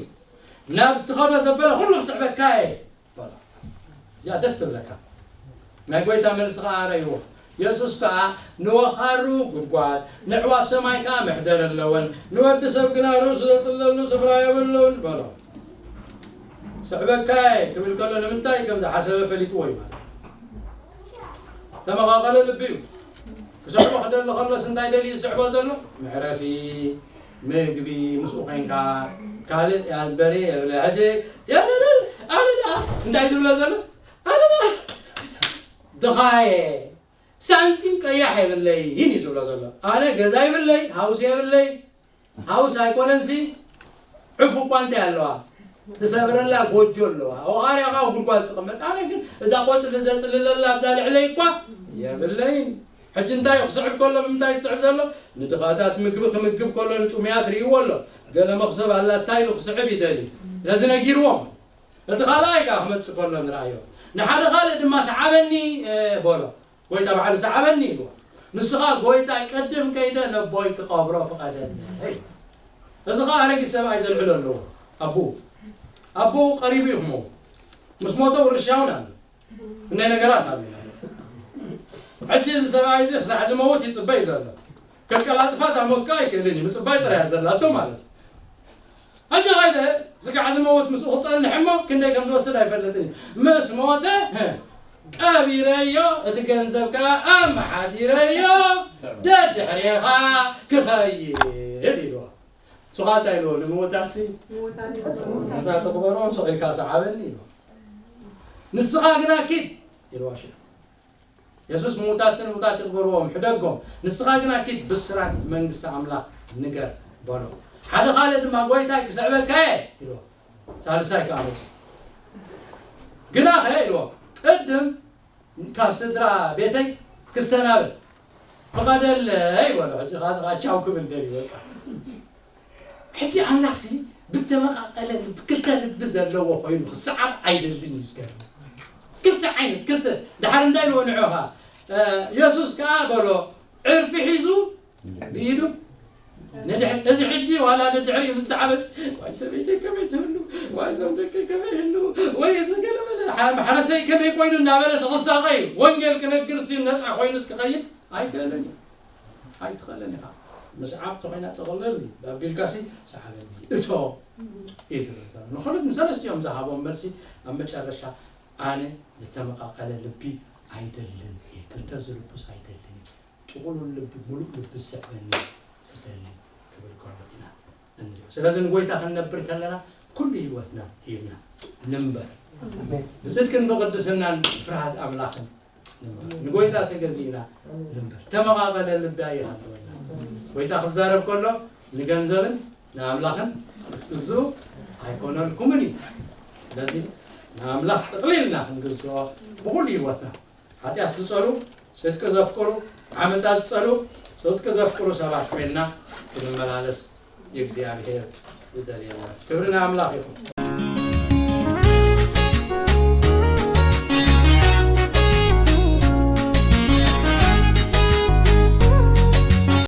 ናብ ትኸዶ ዘበለ ኩሉ ክስዕበካ እየ በሎ። እዚኣ ደስ ትብለካ። ናይ ጎይታ መልሲ ከዓ ረእይዎ። የሱስ ከዓ ንወኻሩ ጉድጓድ ንዕዋፍ ሰማይ ከዓ መሕደር ኣለወን፣ ንወዲ ሰብ ግና ርእሱ ዘፅለሉ ስፍራ የብሉን በሎ። ስዕበካ እየ ክብል ከሎ ንምንታይ ከም ዝሓሰበ ፈሊጥዎ እዩ ማለት እዩ። ተመቓቐለ ልቢ እዩ። ክስዕቦ ክደሊ ከሎስ እንታይ ደልዩ ዝስዕቦ ዘሎ? መዕረፊ፣ ምግቢ፣ ምስኡ ኮይንካ ካልእ ያንበሪ የብለ። ሕጂ ያለለ ኣነ ደኣ እንታይ ዝብሎ ዘሎ? ኣነ ደኣ ድኻየ ሳንቲም ቀያሕ የብለይን እዩ ዝብሎ ዘሎ። ኣነ ገዛ ይብለይ፣ ሃውስ የብለይ፣ ሃውስ ኣይኮነንሲ ዕፉ እኳ እንታይ ኣለዋ ትሰብረላ ጎጆ ኣለዋ። ወኻርያ ከዓ ጉድጓድ ትቕመጥ። ኣነ ግን እዛ ቆፅሊ ዘፅልለላ ኣብዛ ልዕለይ እኳ የብለይን። ሕጂ እንታይ ክስዕብ ከሎ ብምንታይ ዝስዕብ ዘሎ? ንድኻታት ምግቢ ክምግብ ከሎ ንጥሙያት ርእይዎ ኣሎ። ገለ መኽሰብ ኣላታ ኢሉ ክስዕብ ይደሊ። ስለዚ ነጊርዎም። እቲ ካልኣይ ከዓ ክመፅእ ከሎ ንረኣዮ። ንሓደ ካልእ ድማ ሰዓበኒ በሎ። ጎይታ ባዕሉ ሰዓበኒ ኢልዎ። ንሱ ኸዓ ጎይታ ቅድም ከይደ ነቦይ ክቐብሮ ፍቐደለይ። እዚ ኸዓ ኣረጊት ሰብኣይ ዘልዕሎ ኣለዎ። ኣቦኡ ኣቦኡ ቀሪቡ እዩ ክመውት። ምስ ሞተ ውርሻ እውን ኣሎ። እነይ ነገራት ኣሎ ማለት እዩ። ሕጂ እዚ ሰብኣይ እዚ ክሳዕ ዝመውት ይፅበይ ዘሎ። ከቀላጥፋ እታ ሞት ከዓ ኣይክእልን እዩ። ምፅባይ ጥራይ እያ ዘላቶ ማለት እዩ። ሕጂ ኸይደ ስጋዕ ዝመውት ምስኡ ክፀንሕ እሞ ክንደይ ከም ዝወስድ ኣይፈልጥን እዩ። ምስ ሞተ ቀቢረዮ እቲ ገንዘብ ከዓ ኣመሓዲረዮ ደድሕሬኻ ክኸይድ ኢልዎ። ንሱ ከዓ እንታይ ኢልዎ? ንምውታትሲ እታ ትቕበሮ ስቕ ኢልካ ሰዓበኒ ኢልዎ። ንስኻ ግና ኪድ ኢልዎ። ሽዑ የሱስ ምዉታትን ምዉታት ይቕበርዎም፣ ሕደጎም። ንስኻ ግና ኪድ ብስራት መንግስቲ ኣምላኽ ንገር በሎ። ሓደ ካልእ ድማ ጎይታይ ክስዕበካ እየ ኢልዎ። ሳልሳይ ከኣ መጺኡ። ግናኸ ኢልዎ ቅድም ካብ ስድራ ቤተይ ክሰናበት ፍቐደለይ በሎ። ሕጂ ኻዚ ቻው ክብል ደልዩ በቃ። ሕጂ ኣምላኽሲ ብተመቓቐለ ብክልተ ልቢ ዘለዎ ኮይኑ ክሰዓብ ኣይደልን እዩ ዝገርም። ክልተ ዓይነት ክልተ ድሓር እንታይ ንወንዑ ኻ የሱስ ከኣ በሎ ዕርፊ ሒዙ ብኢዱ ንድሕር እዚ ሕጂ ዋላ ንድሕሪ ምስ ሰዓበስ ዋይ ሰበይተይ ከመይ ትህሉ ዋይ ዞም ደቂ ከመይ ይህሉ ወይ እዚ ገለ መለ ማሕረሰይ ከመይ ኮይኑ እናበለ ክሳቐ እዩ። ወንጌል ክነግር ሲ ነፃ ኮይኑ እስክኸይድ ኣይክእልን እዩ። ኣይትኽእልን ኢኻ። ምስዓብ ተኾይና ጥቕልል ኣቢልካሲ ሰዓበኒ እቶ እዩ ዝብል ዘሎ። ንኸልኦት ንሰለስቲኦም ዝሃቦም መልሲ ኣብ መጨረሻ ኣነ ዝተመቓቐለ ልቢ ኣይደልን እየ፣ ክልተ ዝልቡስ ኣይደልን እየ፣ ጥቕሉል ልቢ፣ ምሉእ ልቢ ዝስዕበኒ ዝደሊ ክብል ከሎ ኢና እንሪኦ። ስለዚ ንጎይታ ክንነብር ከለና ኩሉ ህይወትና ሂብና ንንበር። ብጽድቅን ብቕድስናን ፍርሃት ኣምላኽን ንንበር። ንጎይታ ተገዚእና ንንበር። ተመቓቐለ ልቢ ኣይሃልወና። ጎይታ ክዛረብ ከሎ ንገንዘብን ንኣምላኽን ክትግዝኡ ኣይኮነልኩምን እዩ። ስለዚ ንኣምላኽ ጥቕሊልና ክንግዝኦ ብኹሉ ህይወትና ሓጢኣት ዝጸሉ፣ ጽድቂ ዘፍቅሩ፣ ዓመጻ ዝጸሉ፣ ጽድቂ ዘፍቅሩ ሰባት ኮይንና ክንመላለስ እግዚኣብሔር ይደልየና። ክብሪ ንኣምላኽ ይኹን።